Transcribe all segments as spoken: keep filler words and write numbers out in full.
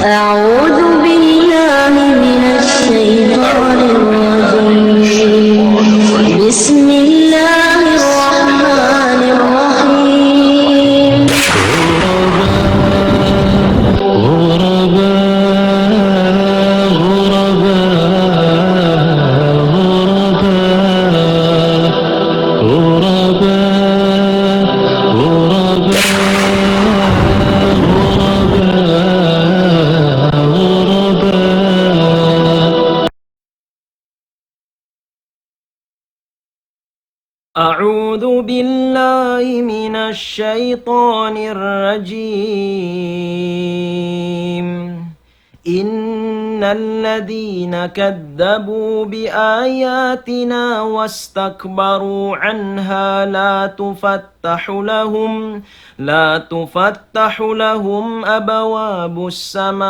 أعوذ بالله من الشيطان الرجيم. بسم الله الرحمن الرحيم. أعوذ بالله من الشيطان الرجيم. إن الذين كذبوا بآياتنا واستكبروا عنها لا تفتح لهم، لا تفتح لهم أبواب السماء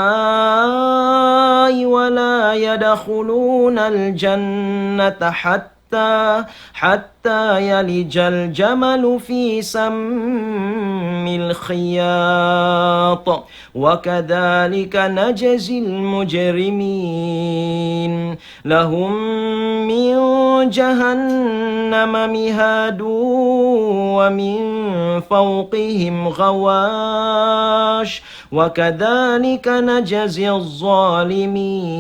ولا يدخلون الجنة حتى حتى، حتى يلج الجمل في سم الخياط، وكذلك نجزي المجرمين. لهم من جهنم مهاد ومن فوقهم غواش، وكذلك نجزي الظالمين.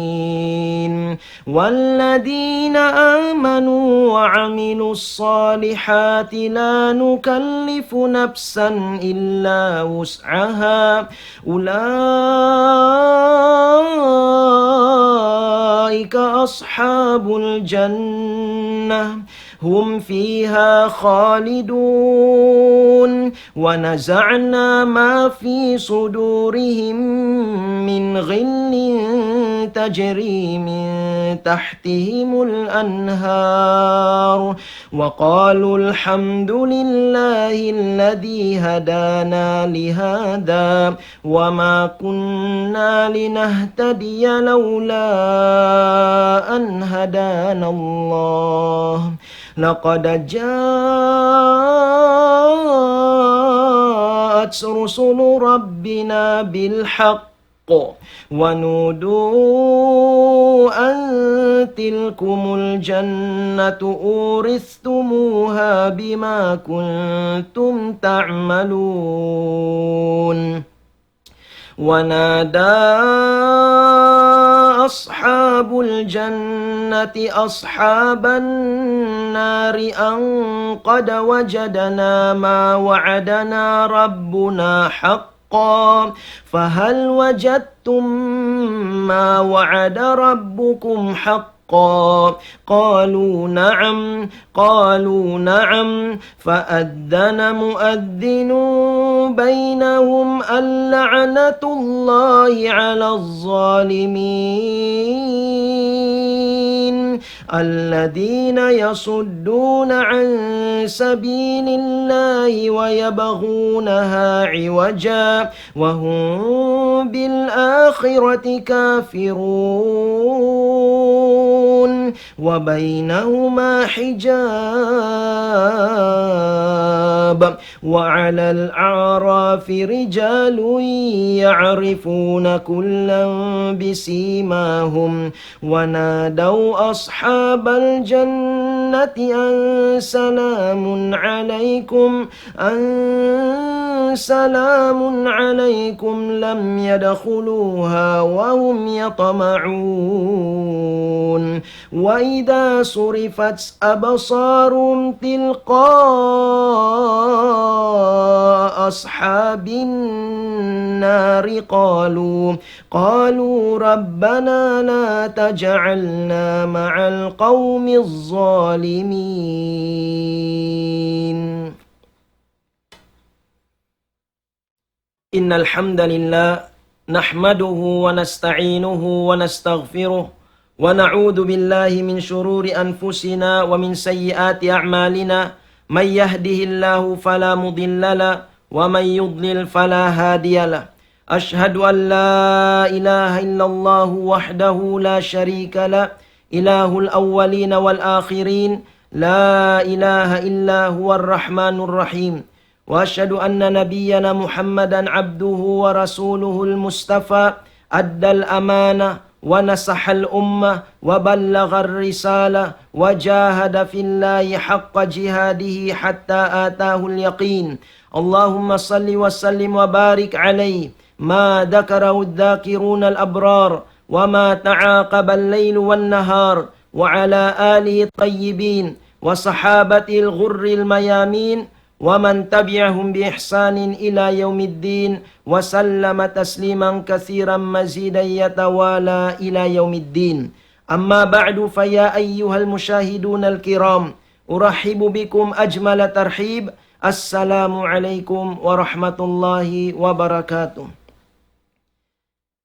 والذين آمنوا وعملوا الصالحات لا نكلف نفسا إلا وسعها أولئك أصحاب الجنة هم فيها خالدون. ونزعنا ما في صدورهم من غل تجري من تحتهم الأنهار وقالوا الحمد لله الذي هدانا لهذا وما كنا لنهتدي لولا أن هدانا الله لقد جاءت رسل ربنا بالحق ونودوا أن تلكم الجنة أورثتموها بما كنتم تعملون. ونادى أصحاب الجنة أصحاب النار أن قد وجدنا ما وعدنا ربنا حقا فهل وجدتم ما وعد ربكم حقا؟ قالوا نعم، قالوا نعم، فأذن مؤذن بينهم اللعنة الله على الظالمين. الذين يصدون عن سبيل الله ويبغونها عوجا وهم بالآخرة كافرون. وبينهما حجاب. وعلى الأعراف رجال يعرفون كلا بسيماهم ونادوا أصحاب الجنة أن سلام عليكم، أن سلام عليكم لم يدخلوها وهم يطمعون. وإذا صرفت أبصارهم تلقاء أصحاب النار قالوا، قالوا ربنا لا تجعلنا مع القوم الظالمين. إن الحمد لله نحمده ونستعينه ونستغفره ونعوذ بالله من شرور أنفسنا ومن سيئات أعمالنا. من يهده الله فلا مضل له ومن يضلل فلا هادي له. أشهد أن لا إله إلا الله وحده لا شريك له، إله الأولين والآخرين، لا إله إلا هو الرحمن الرحيم. وأشهد أن نبينا محمدا عبده ورسوله المصطفى، أدى الأمانة ونصح الأمة وبلغ الرسالة وجاهد في الله حق جهاده حتى أتاه اليقين. اللهم صل وسلم وبارك عليه ما ذكره الذاكرون الأبرار وما تعاقب الليل والنهار وعلى آله الطيبين وصحابته الغر الميامين ومن تبعهم بإحسان إلى يوم الدين وسلم تسليما كثيرا مزيدا يتوالى إلى يوم الدين. أما بعد، فيا أيها المشاهدون الكرام، أرحب بكم أجمل ترحيب. السلام عليكم ورحمة الله وبركاته.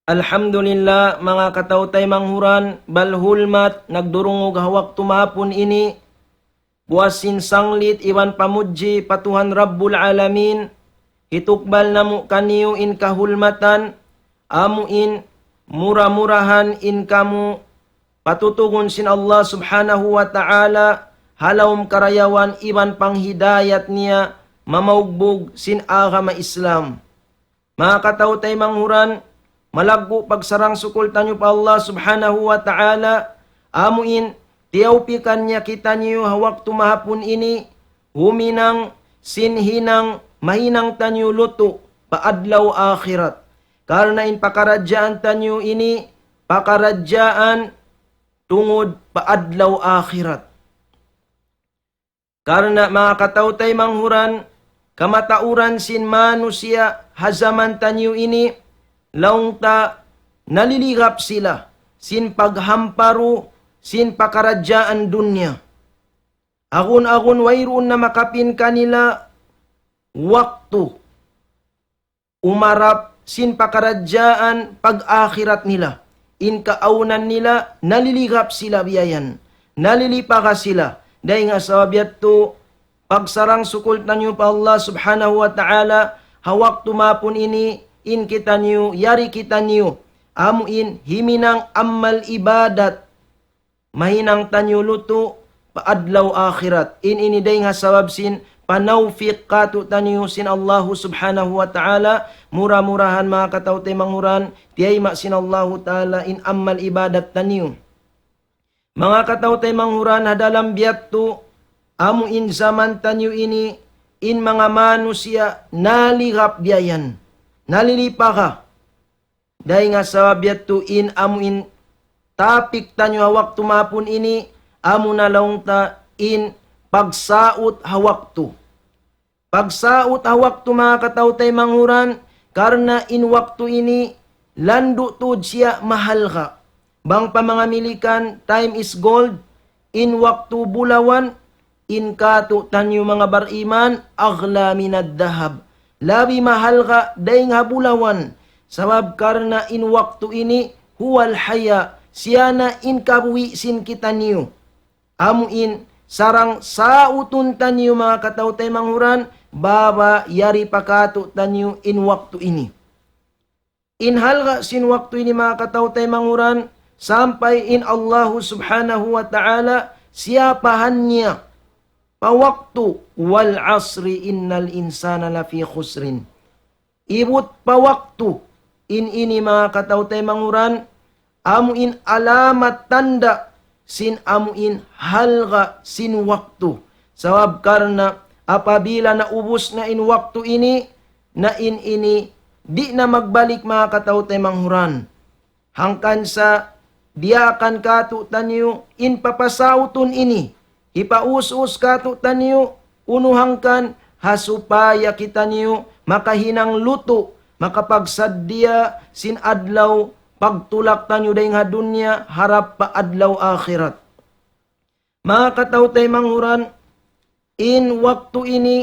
Alhamdulillah, manga kataw-taymanghuran, bal hulmat, nagdurungug ha waktu mahapun ini, buas sin sanglit iban pamudji pa Tuhan Rabbul Alamin, hitukbal namu' kaniyu in kahulmatan, amu in mura-murahan in kamu patutugun sin Allah Subhanahu wa Ta'ala, ha lawm karayawan iban panghidayat niya, mamaugbug sin agama Islam. Manga kataw-taymanghuran, malaggu' pagsarang-sukul taniyu pa Allah Subhanahu wa Ta'ala, amu in tiyawpikan niya kitaniyu ha waktu mahapun ini, huminang sin hinang mahinang taniyu lutu' pa adlaw akhirat. Karna' in pakaradjaan taniyu ini, pakaradjaan tungud pa adlaw akhirat. Karna' manga kataw-taymanghuran, kamatauran sin manusiya' ha jaman taniyu ini, laung ta naliligap sila sin paghamparu sin pakaradjaan dunya. Agun-agun wayruun na makapin kanila waktu umarap sin pakaradjaan pag-akhirat nila. In kaawnan nila, naliligap sila biya' yan. Nalilipaga sila. Dayn ha sabab yadtu, pagsarang-sukul taniyu pa Allah Subhanahu wa Ta'ala, ha waktu mahapun ini, in kitaniyu, yari kitaniyu, amu in himinang amal ibadat, mahinang taniyu lutu' pa adlaw akhirat. In ini dayn ha sabab sin panawfik kātu'niyu sin Allahu Subhanahu wa Ta'ala, mura-murahan manga kataw-taymanghuran, tiyayma' sin Allahu Ta'ala in amal ibadat taniyu. Manga kataw-taymanghuran, ha dalam biya' yadtu, amu in jaman taniyu ini, in manga manusiya' naliligap biya' yan. Nalilipaga. Dayn ha sabab yadtu in amu in topic taniyu ha waktu mahapun ini, amu na laung ta in pagsaut ha waktu. Pagsaut ha waktu manga kataw-taymanghuran, karna' in waktu ini landu' tuud siya mahalga'. Bang pa manga Milikan, time is gold, in waktu bulawan, in kātu'niyu manga bariman, أغلى من الذهب. Labi mahalga' dayn ha bulawan. Sabab karna' in waktu ini, هو الحياة. Siya na in kabuhi' sin kitaniyu. Amu in sarang sautun taniyu manga kataw-taymanghuran, bang yari pa kātu'niyu in waktu ini. In halga' sin waktu ini manga kataw-taymanghuran, sampay in Allahu Subhanahu wa Ta'ala, siyapahan niya pa waktu, والعصر إن الإنسان لفي خسر. Ibut pa waktu, in ini manga kataw-taymanghuran, amu in alamat tanda' sin amu in halga' sin waktu. Sabab karna' apabila naubus na in waktu ini, na in ini di' na magbalik manga kataw-taymanghuran. Hangkan sa diyaakan kātu'niyu in papasautun ini, hipaus-us kātu'niyu, unu hangkan ha supaya kitaniyu makahinang lutu', makapagsaddiya sin adlaw pagtulak taniyu dayn ha dunya harap pa adlaw akhirat. Manga kataw-taymanghuran, in waktu ini,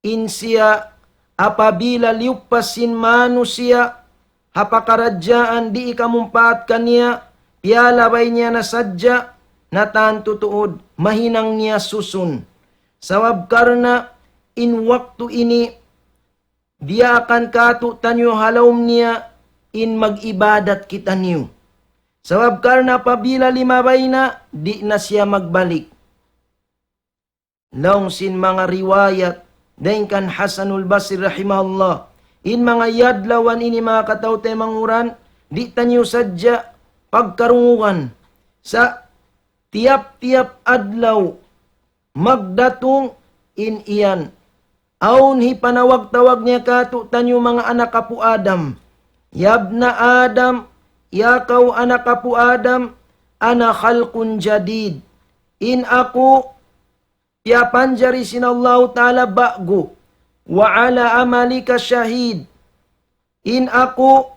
in siya apabila liyupas sin manusiya' ha pakaradjaan di' ikamumpaat kaniya, piyalabay niya na sadja, na tantu tuud mahinang niya susun. Sabab karna' in waktu ini, diyaakan kātu'niyu ha lawm niya in mag-ibadat kitaniyu. Sabab karna' apabila limabay na, di' na siya magbalik. Laung sin manga riwayat, dayn kan Hasanul Basri rahimahullah, In manga adlawan ini, manga kataw-taymanghuran, di' taniyu sadja pagkarungugan. Sa' tiyap-tiyap adlaw magdatung in iyan. Awn hipanawag-tawag niya kātu'niyu manga anak apu' Adam. "Ya ibna Adam, ya kaw anak apu' Adam, ana khalqun jadid." In aku piyapanjari sin Allahu Ta'ala ba'gu. "Wa ala amalika shahid." In aku,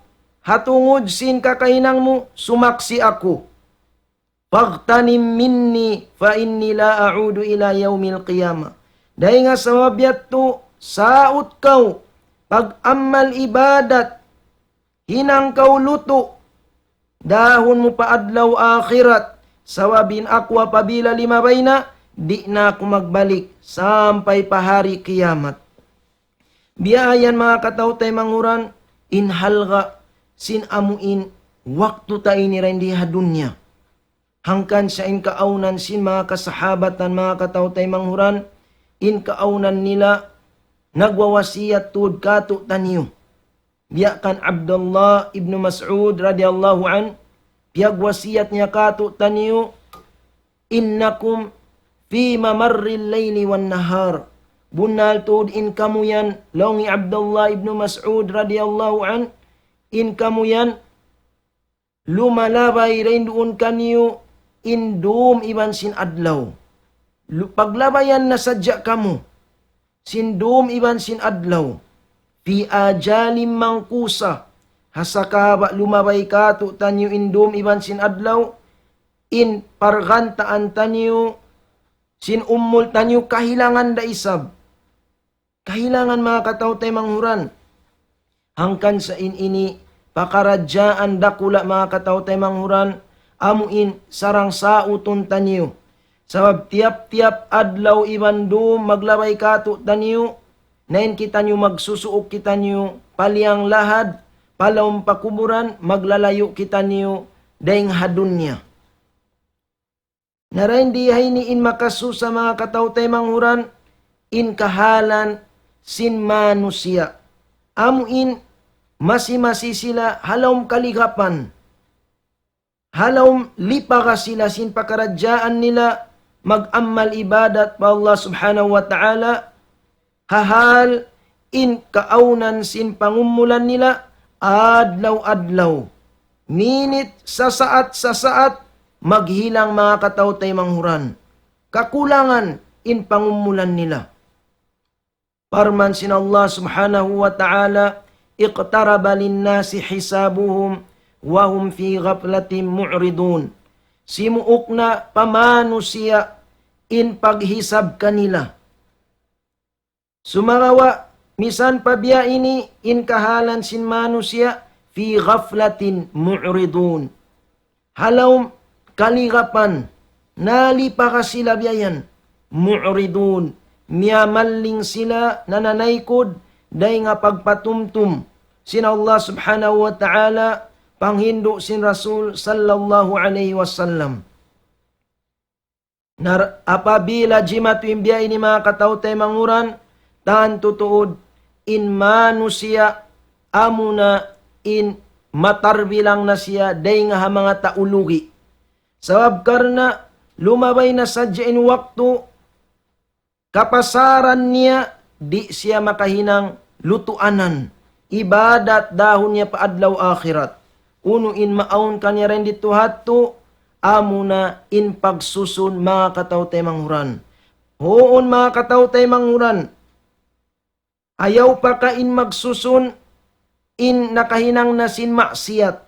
ha tungud sin kakahinang mu, sumaksi' aku. "Faghtanim minni fa inni la a'udu ila yawmil qiyamah." Dayn ha sabab yadtu, saut kaw pag-amal ibadat, hinang kaw lutu', dahun mu pa adlaw akhirat, sabab in aku apabila limabay na, di' na aku magbalik sampay pa hari kiyamat. Biya' yan, manga kataw-taymanghuran, in halga' sin amu in waktu ta ini dayn di ha dunya. Hangkan sa in kaawnan sin manga kasahabatan, manga kataw-taymanghuran, in kaawnan nila nagwawasiyat tuud kātu'niyu. Biya' kan Abdullah ibn Mas'ud radiyallahu anhu, piyagwasiyat niya kātu'niyu, "Innakum fi mamarril layli wan nahar." Bunnal tuud in kamu yan, laung hi Abdullah ibn Mas'ud radiyallahu anhu, in kamu yan, lumalabay dayn duun kaniyu in dum iban sin adlaw. Lu-, paglabayan na sadja kamu sin dum iban sin adlaw. Fi ajalin mankusa, ha sakaba' lumabay kātu'niyu in dum iban sin adlaw, in pargantaan taniyu, sin umul taniyu kahilangan da isab. Kahilangan, manga kataw-taymanghuran. Hangkan sa in ini pakaradjaan dakula', manga kataw-taymanghuran, amu in sarang sautun taniyu. Sabab tiyap-tiyap adlaw iban dum maglabay kātu'niyu, na in kitaniyu magsusuuk kitaniyu, pa liyang lahad, pa lawm pa kuburan, maglalayu' kitaniyu dayn ha dunya. Na dayn di ha ini in makasusa, manga kataw-taymanghuran, in kahalan sin manusiya'. Amu in masi-masi sila ha lawm kaligapan. Ha lawm lipaga sila sin pakaradjaan nila mag-amal ibadat pa Allah Subhanahu wa Ta'ala, ha hal in kaawnan sin pangumulan nila adlaw-adlaw, minit, sasaat-sasaat, maghilang, manga kataw-taymanghuran. Kakulangan in pangumulan nila. Parman sin Allah Subhanahu wa Ta'ala, "Iqtaraba linnasi hisabuhum wa hum fi ghaflatin mu'ridun." Simuuk na pa manusiya' in paghisab kanila. Sumagawa', misan pa biya' ini in kahalan sin manusiya', fi ghaflatin mu'ridun. Ha lawm kaligapan, nalipaga sila biya' yan. Mu'ridun, miyamalling sila, nananaykud, dayn ha pagpatumtum sin Allah Subhanahu wa Ta'ala, panghindu' sin Rasul sallallahu alayhi wasallam. Na apabila jimatu in biya' ini, manga kataw-taymanghuran, tantu tuud in manusiya' amuna in matarbilang na siya dayn ha manga tau lugi'. Sabab karna' lumabay na sadja in waktu, kapasaran niya, di' siya makahinang lutuanan, ibadat dahun niya pa adlaw akhirat. Unu in maawn kaniya dayn didtu ha yadtu, amuna in pagsusun, manga kataw-taymanghuran. Huun, manga kataw-taymanghuran, ayaw pa ka in magsusun in nakahinang na sin maksiyat.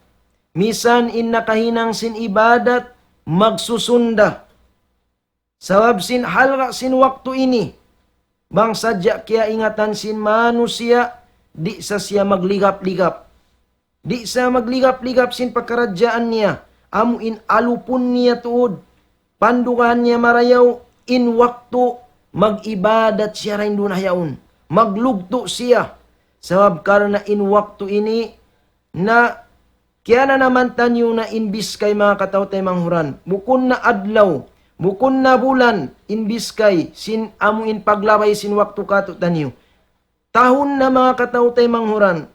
Misan in nakahinang sin ibadat, magsusun da. Sabab sin halga' sin waktu ini, bang sadja kiyaingatan sin manusiya', di' sa siya magligap-ligap. Di' sa magligap-ligap sin pakaradjaan niya, amu in alupun niya tuud, pandugahan niya marayaw, in waktu mag-ibadat siya dayn duun ha yaun. Maglugtu' siya. Sabab karna' in waktu ini, na kiyananaman taniyu na in biskay, manga kataw-taymanghuran. Bukun na adlaw, bukun na bulan, in biskay, sin amu in paglabay sin waktu kātu'niyu. Tahun na, manga kataw-taymanghuran,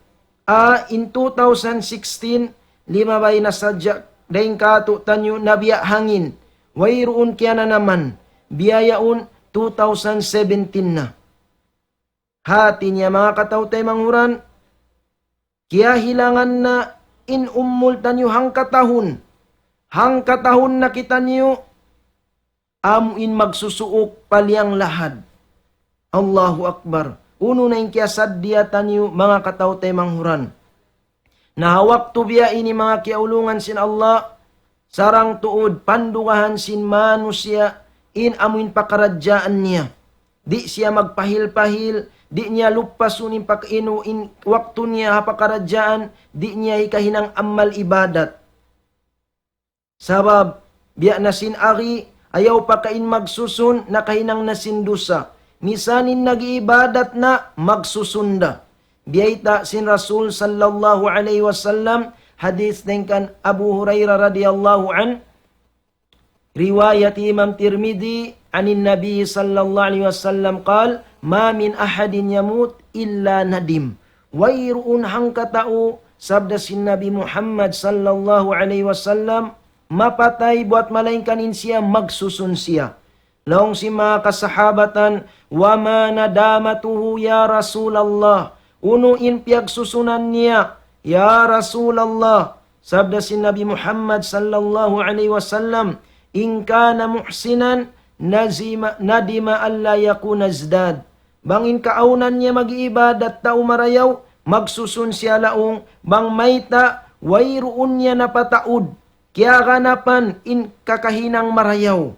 a, in two thousand sixteen, limabay na sadja, dayn kātu'niyu na biya' hangin, wayruun kiyananaman, biya' yaun two thousand seventeen na. Hāti niya, manga kataw-taymanghuran, kiyahilangan na in umul taniyu hangkatahun. Hangkatahun na kitaniyu, amu in magsusuuk pa liyang lahad. Allahu Akbar. Unu na in kiyasaddiya taniyu, manga kataw-taymanghuran. Na ha waktu biya' ini, manga kiyaulungan sin Allah, sarang tuud pandugahan sin manusiya' in amu in pakaradjaan niya. Di' siya magpahil-pahil, di' niya lupasun in pag-inu in waktu niya ha pakaradjaan, di' niya hikahinang amal ibadat. Sabab, biya' na sin ari, ayaw pa kain magsusun, nakahinang na sin dusa. Misan in nag-iibadat na, magsusun da. Biyayta' sin Rasul sallallahu alayhi wasallam, hadith dayn kan Abu Hurairah radiyallahu anhu, riwayat Imam Tirmidhi, عن النبي صلى الله عليه وسلم قال: ما من أحد يموت إلا ندم. Wayruun hangkatau, sabda sin Nabi Muhammad sallallahu alayhi wasallam, mapatay buat malaingkan in siya magsusun siya. Laung sin manga kasahabatan, وما ندامته يا رسول الله؟ Unu in piyagsusunan niya, ya Rasulullah? Sabda sin Nabi Muhammad sallallahu alayhi wasallam, إن كان محسنا نزم-, ندم ألا يكون ازداد. Bang in kaawnan niya mag-iibadat tau marayaw, magsusun siya laung, bang mayta', wayruun niya napataud, kiyaganapan in kakahinang marayaw.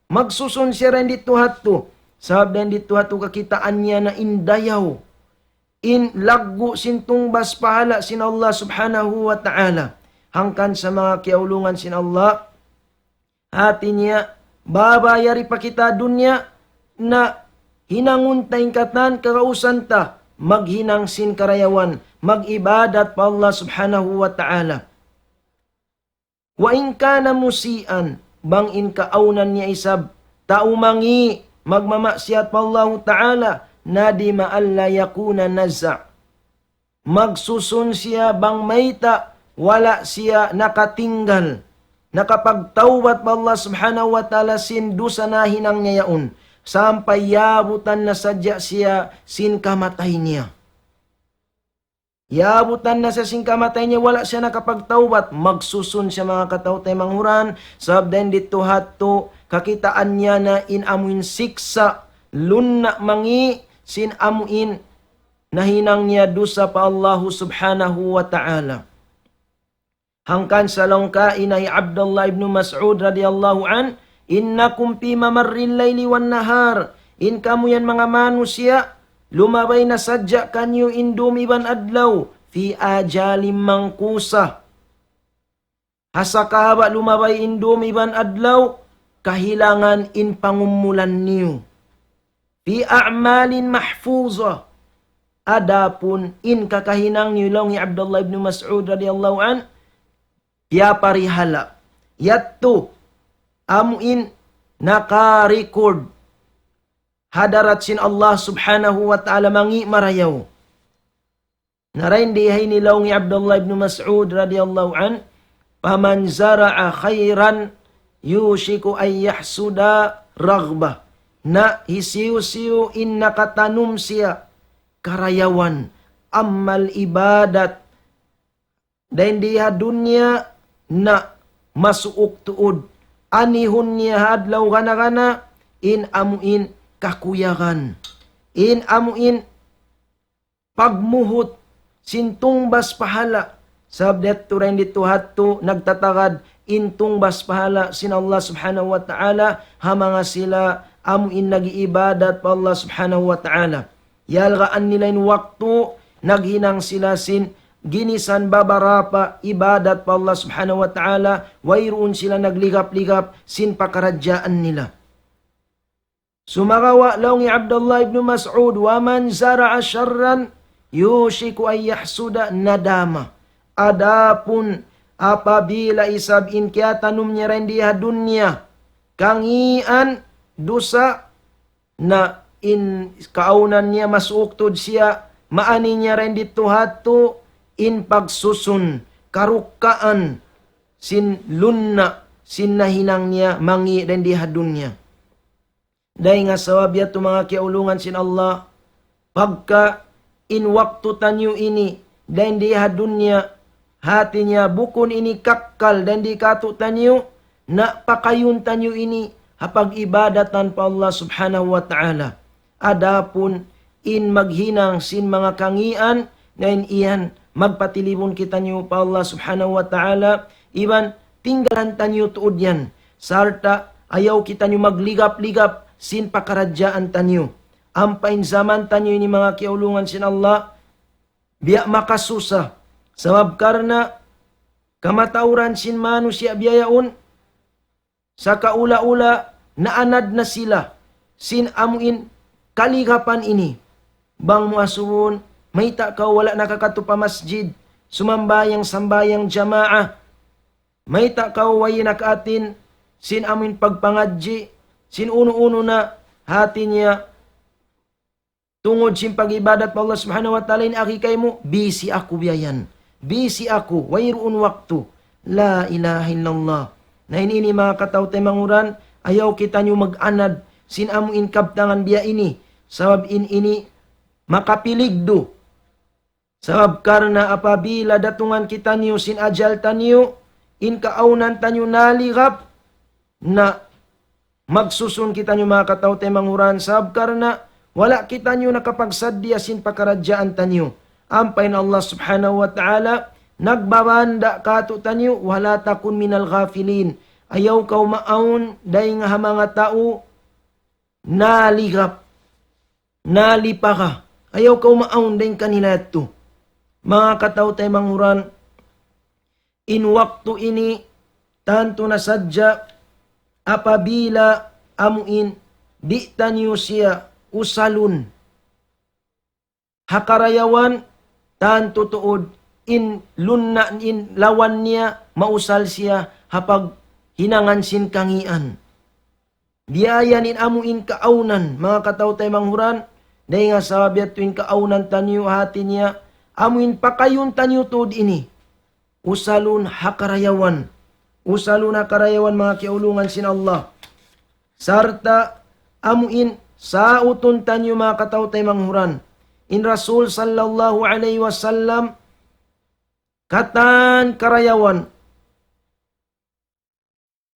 Magsusun siya dayn didtu hadtu. Sabab dayn didtu hadtu kakitaan niya na in dayaw, in laggu' sin tungbas pahala' sin Allah subhanahu wa ta'ala. Hangkan sa manga kiyaulungan sin Allah, hāti niya, baba yari pa kita dunya na hinangun ta in katan kagausan ta, maghinang sin karayawan, mag-ibadat pa Allah subhanahu wa ta'ala. وإن كان مسيئا, bang in kaawnan niya isab tau mangi', magmamaksiyat pa Allahu Ta'ala, ندم ألا يكون نزع. Magsusun siya bang mayta' wala' siya nakatinggal, nakapagtawbat pa Allah Subhanahu wa Ta'ala sin dusa nahinang niya yaun, sampay yaabutan na sadja siya sin kamatay niya. Yaabutan na siya sin kamatay niya, wala' siya nakapagtawbat, magsusun siya, manga kataw-taymanghuran, sabab dayn didtu hadtu, kakitaan niya na in amuin siksa', lunna' mangi', sin amuin nahinang niya dusa pa Allahu Subhanahu wa Ta'ala. Hangkan sa laung kaina hi Abdullah ibn Mas'ud radiyallahu anhu, إنكم في ممر الليل والنهار, in kamu yan manga manusiya', lumabay na sadja kaniyu in dum iban adlaw, في آجال منقوصة. Ha sakahaba' lumabay in dum iban adlaw, kahilangan in pangumulan niyu. في أعمال محفوظة. Adapun in kakahinang niyu, laung hi Abdullah ibn Mas'ud radiyallahu anhu, piyaparihala'. Yadtu, amuin naka-record ha hadarat sin Allah Subhanahu wa Ta'ala mangi' marayaw. Na dayn di ha ini laung hi Abdullah ibn Mas'ud radiyallahu anhu, فمن زرع خيرا يوشك أن يحصد رغبة. Na hisiyu-siyu in nakatanum siya karayawan, amal ibadat, dayn di ha dunya na masuuk tuud, anihun niya ha adlaw gana-gana, in amuin kakuyagan, in amuin pagmuhut sin tungbas pahala', sabab dayn didtu hadtu nagtatagad in tungbas pahala' sin Allah Subhanahu wa Ta'ala ha manga sila amuin nag-iibadat pa Allah Subhanahu wa Ta'ala. Yalgaan nila in waktu, naghinang sila sin ginisan babarapa ibadat pa Allah Subhanahu wa Ta'ala, wayruun sila nagligap-ligap sin pakaradjaan nila. Sumagawa' laung hi Abdullah ibn Mas'ud, ومن زرع شرا يوشك أن يحصد ندامة. Adapun apabila isab in kiyatanum niya dayn di ha dunya kangian dusa, na in kaawnan niya masuuk tuud siya, maani niya dayn didtu ha yadtu, in pagsusun, karukkaan, sin lunna', sin nahinang niya, mangi' dayn di ha dunya. Dayn ha sabab yadtu manga kiyaulungan sin Allah, pagka in waktu taniyu ini, dayn di ha dunya, hati niya bukun ini kakkal dayn di kātu'niyu, na pakayun taniyu ini, ha pag-ibadatan pa Allah Subhanahu wa Ta'ala. Adapun in maghinang sin manga kangīan, na in yan, magpatilibun kitaniyu pa Allah Subhanahu wa Ta'ala, iban tinggalan taniyu tuud yan. Sarta' ayaw kitaniyu magligap-ligap sin pakaradjaan taniyu. Ampa in jaman taniyu ini manga kiyaulungan sin Allah, biya' makasusa. Sabab karna' kamatauran sin manusiya' biya' yaun, sakaula-ula naanad na sila sin amuin kaligapan ini. Bang mu asubuhun, mayta' kaw wala' nakakadtu pa masjid, sumambahayang-sambahayang jamaa. Mayta' kaw way nakaatin sin amuin pagpangadji', sin unu-unu na, hati niya, tungud sin pag-ibadat pa Allah Subhanahu wa Ta'ala, in agi kaymu, busy aku biya' yan. Busy aku, wayruun waktu. La ilaha illallah. Na in ini manga kataw-taymanghuran, ayaw kitaniyu mag-anad sin amuin kabtangan biya' ini. Sabab in ini makapiligdu. Sabab karna' apabila datungan kitaniyu sin ajal taniyu, in kaawnan taniyu naligap, na magsusun kitaniyu manga kataw-taymanghuran, sabab karna' wala' kitaniyu nakapagsaddiya sin pakaradjaan taniyu. Ampa in Allah Subhanahu wa Ta'ala nagbabanda' kātu'niyu, ولا تكن من الغافلين. Ayaw kaw maawn dayn ha manga tau naligap, nalipara. Ayaw kaw maawn dayn kanila yadtu. Manga kataw-taymanghuran, in waktu ini, tantu na sadja, apabila amuin, di' taniyu siya usalun ha karayawan, tantu tuud, in lunna', in lawan niya, mausal siya ha paghinangan sin kangīan. Biya' yan in amuin kaawnan, manga kataw-taymanghuran, dayn ha sabab yadtu in kaawnan taniyu, hati niya, amuin pakayun taniyu tuud ini. Usalun ha karayawan. Usalun ha karayawan, manga kiyaulungan sin Allah. Sarta' amuin sautun taniyu, manga kataw-taymanghuran, in Rasul sallallahu alayhi wasallam, katan karayawan,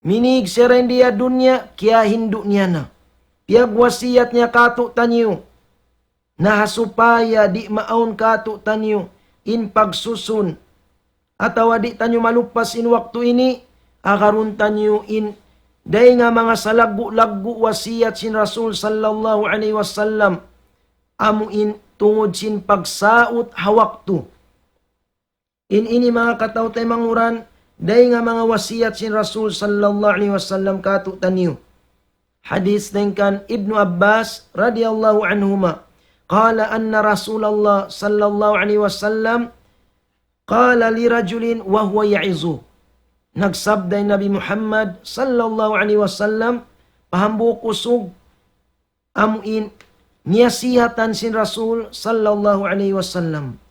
minīg siya dayn di ha dunya, kiyahindu' niya na. Piyagwasiyat niya kātu'niyu, na ha supaya di' maawn kātu'niyu in pagsusun, atawa di' taniyu maluppas in waktu ini, agarun taniyu in dayn ha manga salaggu'-laggu' wasiyat sin Rasul sallallahu alayhi wasallam, amuin tungud sin pagsaut ha waktu. In ini manga kataw-taymanghuran, dayn ha manga wasiyat sin Rasul sallallahu alayhi wasallam kātu'niyu. Hadith dayn kan Ibnu Abbas radiyallahu anhuma. قال أن رسول الله صلى الله عليه وسلم قال لرجل وهو يعظه. Nagsabda in Nabi Muhammad sallallahu alayhi wasallam, pa hambuuk usug, amuin niyasihatan sin Rasul sallallahu alayhi wasallam.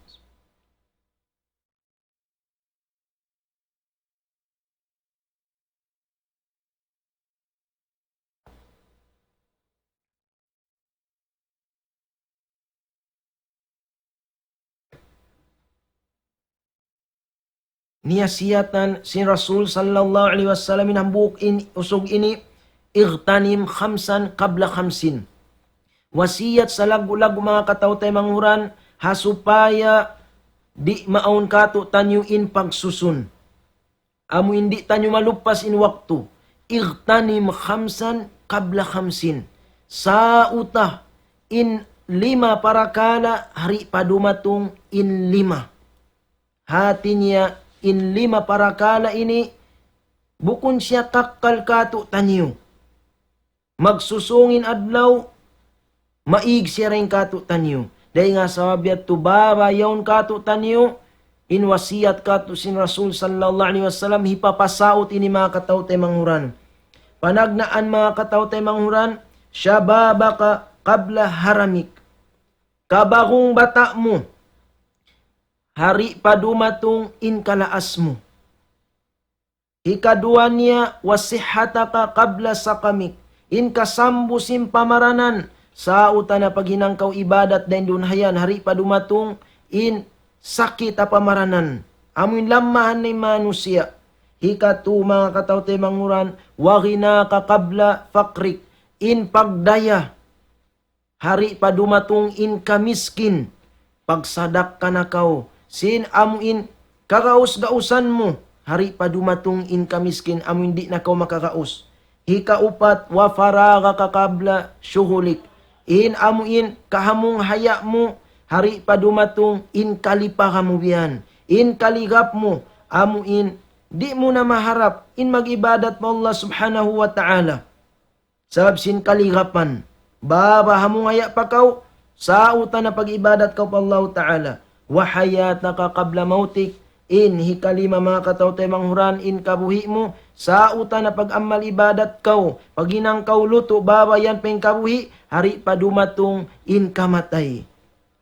Niyasihatan sin Rasul sallallahu alayhi wasallam in hambuuk in, usug ini, اغتنم خمسا قبل خمس. Wasiyat salaggu'-laggu' manga kataw-taymanghuran, ha supaya di' maawn kātu'niyu in pagsusun. Amu in di' taniyu maluppas in waktu. اغتنم خمسا قبل خمس. Sauta in lima parakala' di' pa dumatung in lima. Hati niya in lima parakala' ini bukun siya kakkal kātu'niyu. Magsusūng in adlaw, maig siya dayn kātu'niyu. Dayn ha sabab yadtu baba yaun kātu'niyu, in wasiyat kātu' sin Rasul sallallahu alayhi wasallam, hipapasaut ini manga kataw-taymanghuran. Panagnaan manga kataw-taymanghuran, شبابك قبل هرمك. Kabarung bata' mu, hari pa dumatung in kalaas mu. Hikaduwa niya, وصحتك قبل سقمك. In kasambu sin pamaranan, sauta na paghinang kaw ibadat dayn duun hayan, hari pa dumatung in sakit ha pamaranan. Amu in lammahan na in manusiya'. Hikatu, manga kataw-taymanghuran, وغناك قبل فقرك. In pagdaya, hari pa dumatung in kamiskin, pagsadakka na kaw sin amu in kagaus-gausan mu, hari pa dumatung in kamiskin, amu in di' na kaw makagaus. Hikaupat, وفراغك قبل شغلك. In amu in kahamung haya' mu, hari pa dumatung in kalipara mu biyan. In kaligap mu, amu in di' mu na maharap in mag-ibadat pa Allah Subhanahu wa Ta'ala. Sabab sin kaligapan, baba hamung haya' pa kaw, sauta na pag-ibadat kaw pa Allahu Ta'ala. وحياتك قبل موتك. In hikalima, manga kataw-taymanghuran, in kabuhi' mu, sauta na pag-amal ibadat kaw, paghinang kaw lutu', baba yan pa in kabuhi', hari pa dumatung in kamatay.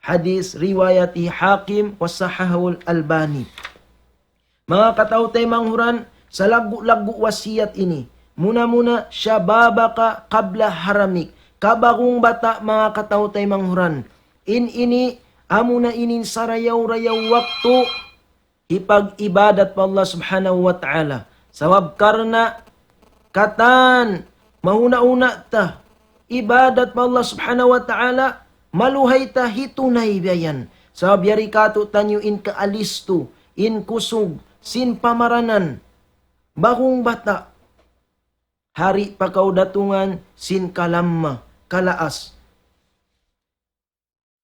Hadith riwayat Hakim وصححه الألباني. Manga kataw-taymanghuran, salaggu'-laggu' wasiyat ini. Muna-muna, شبابك قبل هرمك. Kabarung bata', manga kataw-taymanghuran. In ini, amuna in sarayaw-rayaw waktu hipag-ibadat pa Allah Subhanahu wa Ta'ala. Sabab karna' katan mahuna-huna ta ibadat pa Allah Subhanahu wa Ta'ala, maluhay ta hitunay biya' yan. Sabab yari kātu'niyu in kaalistu, in kusug, sin pamaranan, barung bata', hari pa kaw datungan sin kalamma, kalaas.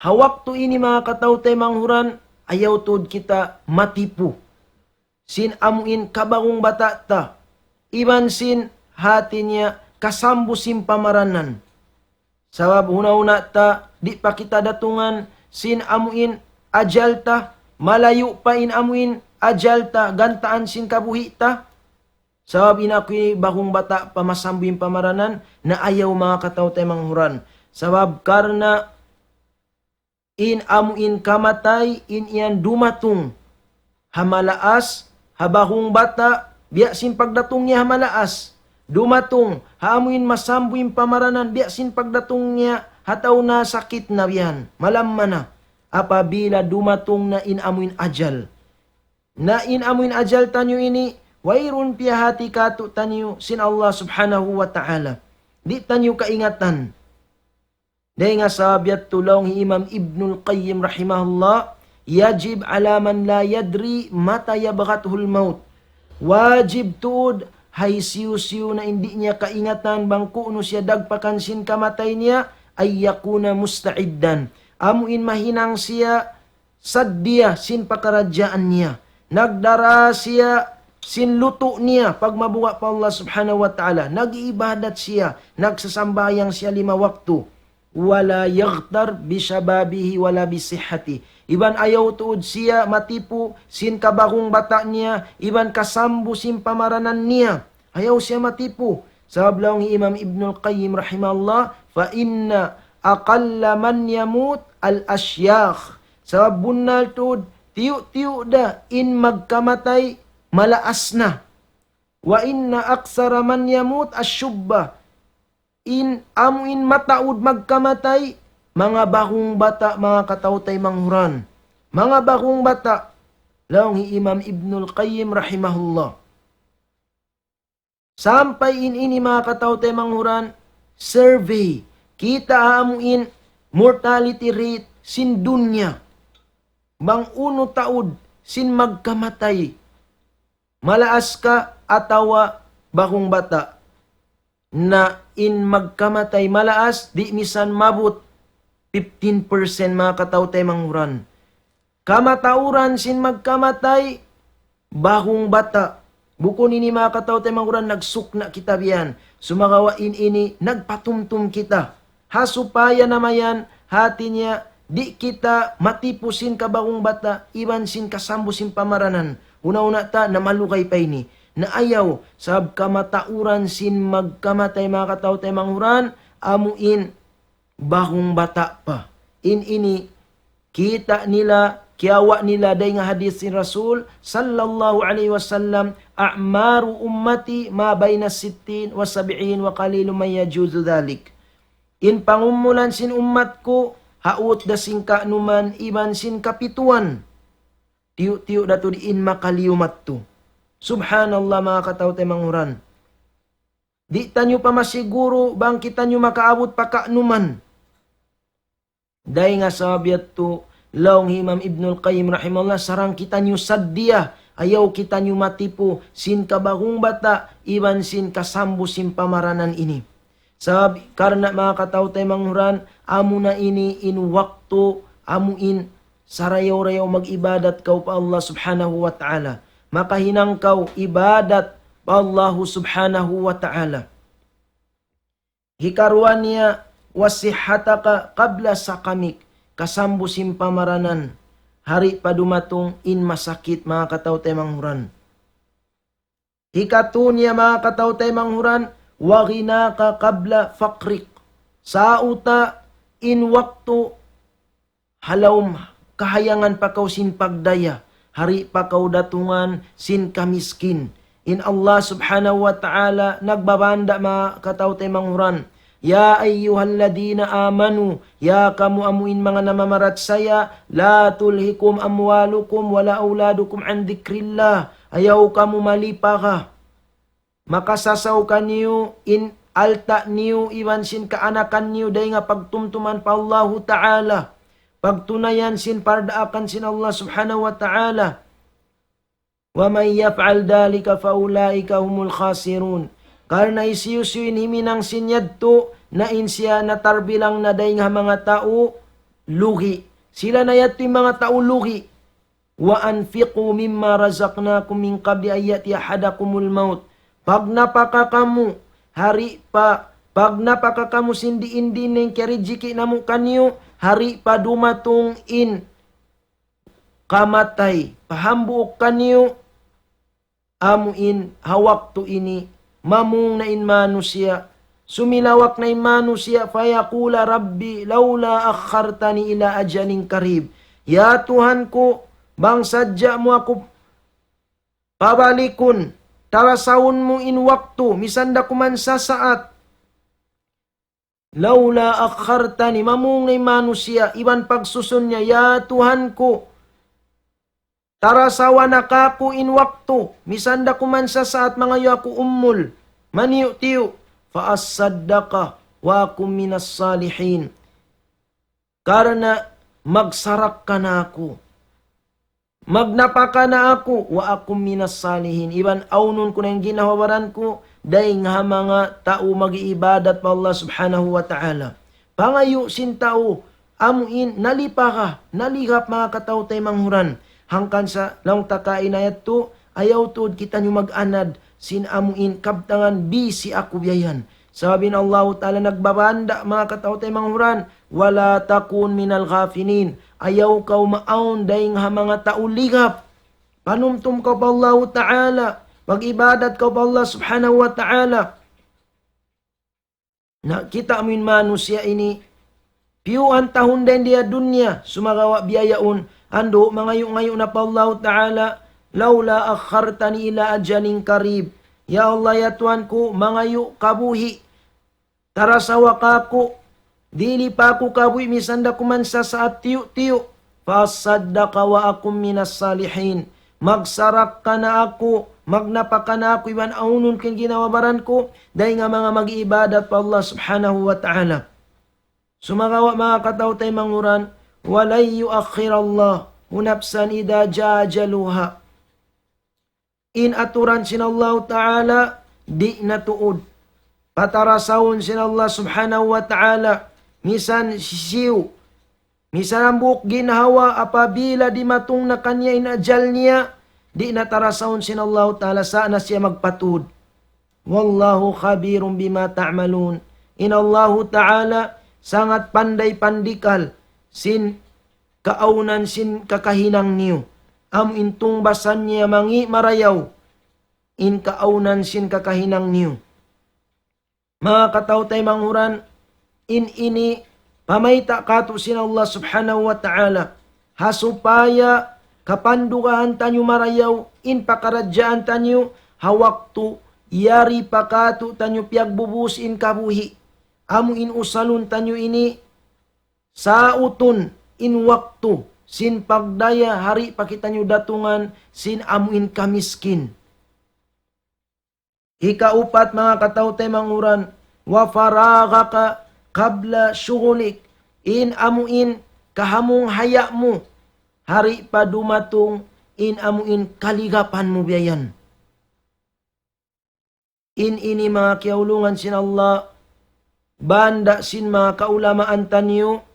Ha waktu ini, manga kataw-taymanghuran, ayaw tuud kita matipu sin amu in kabarung bata' ta, iban sin hati niya kasambu sin pamaranan. Sabab huna-huna ta, di' pa kita datungan sin amu in ajal ta, malayu' pa in amu in ajal ta, gantaan sin kabuhi' ta. Sabab in aku ini barung bata' pa, masambu in pamaranan, na ayaw, manga kataw-taymanghuran. Sabab karna' in amu in kamatay, in yan dumatung ha malaas, ha barung bata', biya' sin pagdatung niya ha malaas. Dumatung ha amu in masambu in pamaranan, biya' sin pagdatung niya ha tau nasakit na biya' yan, malamma na. Apabila dumatung na in amu in ajal. Na in amu in ajal taniyu ini, wayruun piyahati kātu'niyu sin Allah Subhanahu wa Ta'ala. Di' taniyu kaingatan. Dayn ha sabab yadtu, laung hi Imam Ibnul Qayyim rahimahullah, يجب على من لا يدري متى يبغته الموت. Wajib tuud ha hisiyu-siyu na in di' niya kaingatan bang ku'nu siya dagpakan sin kamatay niya, أن يكون مستعدا. Amu in mahinang siya saddiya sin pakaradjaan niya. Nagdara siya sin lutu' niya pagmabuga' pa Allah Subhanahu wa Ta'ala. Nag-iibadat siya, nagsasambahayang siya lima waktu. ولا يغتر بشبابه ولا بصحته. Iban ayaw tuud siya matipu sin kabarung bata' niya, iban kasambu sin pamaranan niya. Ayaw siya matipu. Sabab laung hi Imam Ibnul Qayyim rahimahullah, فإن أقل من يموت الأشياخ. Sabab bunnal tuud, tiyu'-tiyu' da in magkamatay malaas na. وإن أكثر من يموت الشبة. In amu in mataud magkamatay, manga barung bata', manga kataw-taymanghuran. Manga barung bata', laung hi Imam Ibnul Qayyim rahimahullah. Sampay in ini, manga kataw-taymanghuran, survey. Kita' amu in mortality rate sin dunya. Bang unu taud sin magkamatay, malaas ka atawa barung bata'. Na in magkamatay malaas, di' misan maabut fifteen percent, manga kataw-taymanghuran. Kamatauran sin magkamatay, barung bata'. Bukun ini, manga kataw-taymanghuran, nagsukna' kita biya' yan. Sumagawa' in ini nagpatumtum kita. Ha supaya na mayan, hati niya, di' kita matipu sin kabarung bata', iban sin kasambu sin pamaranan. Huna-huna ta na malugay pa ini. Na ayaw, sabab kamatauran sin magkamatay, manga kataw-taymanghuran, amu in bahung bata' pa. In ini kita' nila, kiyawa' nila dayn ha hadith sin Rasul sallallahu alayhi wasallam, أعمار أمتي ما بين ستين وسبعين وقليل من يجاوز ذلك. In pangumulan sin ummat ku, haut da sin kaanuman iban sin kapituan. Tiyu'-tiyu' da tuud in makaliyu madtu. Subhanallah, manga kataw-taymanghuran. Di' taniyu pa masiguru bang kitaniyu makaabut pa kaanuman. Dayn ha sabab yadtu, laung hi Imam Ibnul Qayyim rahimahullah, sarang kitaniyu saddiya, ayaw kitaniyu matipu sin kabahung bata' iban sin kasambu sin pamaranan ini. Sabab karna' manga kataw-taymanghuran, amuna ini in waktu, amu in sarayaw-rayaw mag-ibadat kaw pa Allah Subhanahu wa Ta'ala. Makahinang kaw ibadat pa Allahu Subhanahu wa Ta'ala. Hikaruwa niya, وصحتك قبل سقمك, kasambu sin pamaranan, hari pa dumatung in masakit, manga kataw-taymanghuran. Hikatu niya, manga kataw-taymanghuran, وغناك قبل فقرك. Sauta in waktu ha lawm kahayangan pa kaw sin pagdaya, hari pa kaw datungan sin kamiskin. In Allah Subhanahu wa Ta'ala nagbabanda', manga kataw-taymanghuran, يا أيها الذين آمنوا, ya kamu amu in manga namamarachaya, لا تلهكم أموالكم ولا أولادكم عن ذكر الله. Ayaw kamu malipaga. Makasasaw kaniyu in alta' niyu iban sin kaanakan niyu dayn ha pagtumtuman pa Allahu Ta'ala. Pagtunayan sin pardaakan sin Allah Subhanahu wa Ta'ala. ومن يفعل ذلك فأولئك هم الخاسرون. Karna' hisiyu-siyu in himinang sin yadtu, na in siya natarbilang na dayn ha manga tau lugi'. Sila na yadtu in manga tau lugi'. وأنفقوا مما رزقناكم من قبل أن يأتي أحدكم الموت. Pagnapaka kamu, hari pa, pagnapaka kamu sin diin-diin na in kiyarijiki' namu' kaniyu, hari pa dumatung in kamatay pa hambuuk kaniyu, amu in ha waktu ini, mamung na in manusiya', sumilawak na in manusiya', فيقول رب لولا أخرتني إلى أجل قريب. Ya Tuhan ku, bang sadja mu aku pabalikun, tarasawun mu in waktu, misan da kuman sasaat. لولا أخرتني, mamung na in manusiya', iban pagsusun niya, ya Tuhan ku, tarasawa na kāku' in waktu, misan da kuman sasaat mangayu' aku umul, maniyu'-tiyu', فأصدق وأكن من الصالحين. Karna' magsarakka na aku, magnapaka na aku, وأكن من الصالحين, iban awnun ku na in ginhawa-baran ku dayn ha manga tau mag-iibadat pa Allah Subhanahu wa Ta'ala. Pangayu' sin tau, amu in nalipaga, naligap, manga kataw-taymanghuran. Hangkan sa laung ta kaina yadtu, ayaw tuud kitaniyu mag-anad sin amu in kabtangan, bisi aku biya' yan. Sabab in Allahu Ta'ala nagbabanda', manga kataw-taymanghuran, ولا تكن من الغافلين. Ayaw kaw maawn dayn ha manga tau ligap. Panumtum kaw pa Allahu Ta'ala, pag-ibadat kaw pa Allah Subhanahu wa Ta'ala. Na kita' mu in manusiya' ini, piyuan tahun dayn di ha dunya, sumagawa' biya' yaun, andu' mangayu'-ngayu' na pa Allahu Ta'ala, لولا أخرتني إلى أجل قريب. Ya Allah, ya Tuhan ku, mangayu' kabuhi', tarasawa kāku', dili pa aku kabuhi' misan da kuman sasaat tiyu'-tiyu'. فأصدق وأكن من الصالحين. Magsarakka na aku, magnapaka na aku, iban awnun ku in ginhawa-baran ku, dayn ha manga mag-iibadat pa Allah Subhanahu wa Ta'ala. Sumagawa' manga kataw-taymanghuran, ولن يؤخر الله نفسا إذا جاء أجلها. In aturan sin Allahu Ta'ala, di' na tuud patarasawun sin Allah Subhanahu wa Ta'ala, misan hisiyu, misan hambuuk ginhawa, apabila dimatung na kaniya in ajal niya, di' na tarasawun sin Allahu Ta'ala, sa' na siya magpatuud. والله خبير بما تعملون. In Allahu Ta'ala sangat panday pandikal sin kaawnan sin kakahinang niyu. Amu in tungbasan niya mangi' marayaw in kaawnan sin kakahinang niyu. Manga kataw-taymanghuran, in ini Pamayta' katu' sin Allah Subhanahu wa Ta'ala, ha supaya kapandugahan taniyu marayaw in pakaradjaan taniyu ha waktu yari pa katu' taniyu piyagbubus in kabuhi'. Amu in usalun taniyu ini, sautun in waktu sin pagdaya, hari pa kitaniyu datungan sin amu in kamiskin. Hikaupat, manga kataw-taymanghuran, وفراغك قبل شغلك. In amu in kahamung haya' mu, hari pa dumatung in amu in kaligapan mu biya' yan. In ini manga kiyaulungan sin Allah, banda' sin manga kaulamaan taniyu,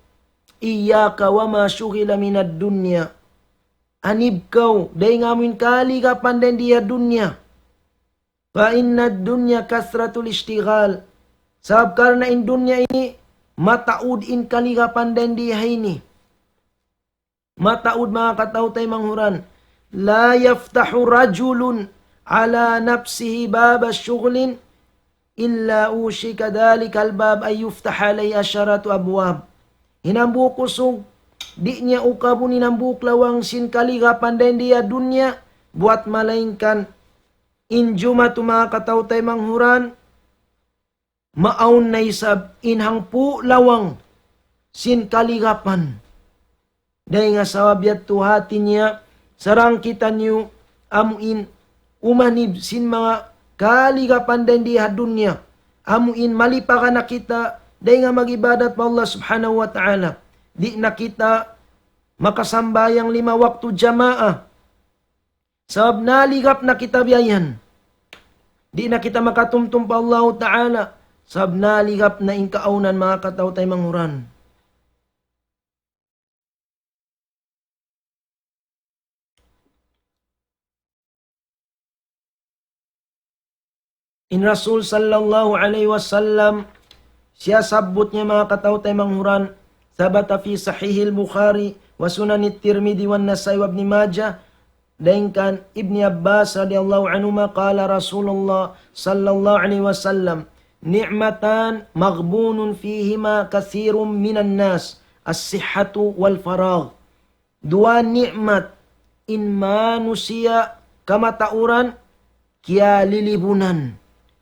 إياك وما شغل من الدنيا. Anib kaw dayn ha amu in kaligapan dayn di ha dunya. فإن الدنيا كثرة الاشتغال. Sabab karna' in dunya ini mataud in kaligapan dayn di ha ini. Mataud, manga kataw-taymanghuran. لا يفتح رجل على نفسه باب شغل إلا أوشك ذلك الباب أن يفتح عليه عشرة أبواب. In hambuuk usug, di' niya ukabun in hambuuk lawang sin kaligapan dayn di ha dunya, buwat malaingkan in jumatu, manga kataw-taymanghuran, maawn na isab in hangpu' lawang sin kaligapan. Dayn ha sabab yadtu, hati niya, sarang kitaniyu amu in umanib sin manga kaligapan dayn di ha dunya. Amu in malipagan na kita dayn ha mag-ibadat pa Allah Subhanahu wa Ta'ala. Di' na kita makasambahayang lima waktu jamaa. Sabab naligap na kita biya' yan. Di' na kita makatumtum pa Allahu Ta'ala. Sabab naligap na in kaawnan, manga kataw-taymanghuran. In Rasul sallallahu alayhi wasallam, siyasabbut niya, manga kataw-taymanghuran, ثبت في صحيح البخاري وسنن الترمذي والنسائي وابن ماجه, dayn kan Ibni Abbas radiyallahu anhuma, قال رسول الله صلى الله عليه وسلم: نعمتان مغبون فيهما كثير من الناس، الصحة والفراغ. Duwa ni'mat in manusiya' kamatauran kiyalilibunan.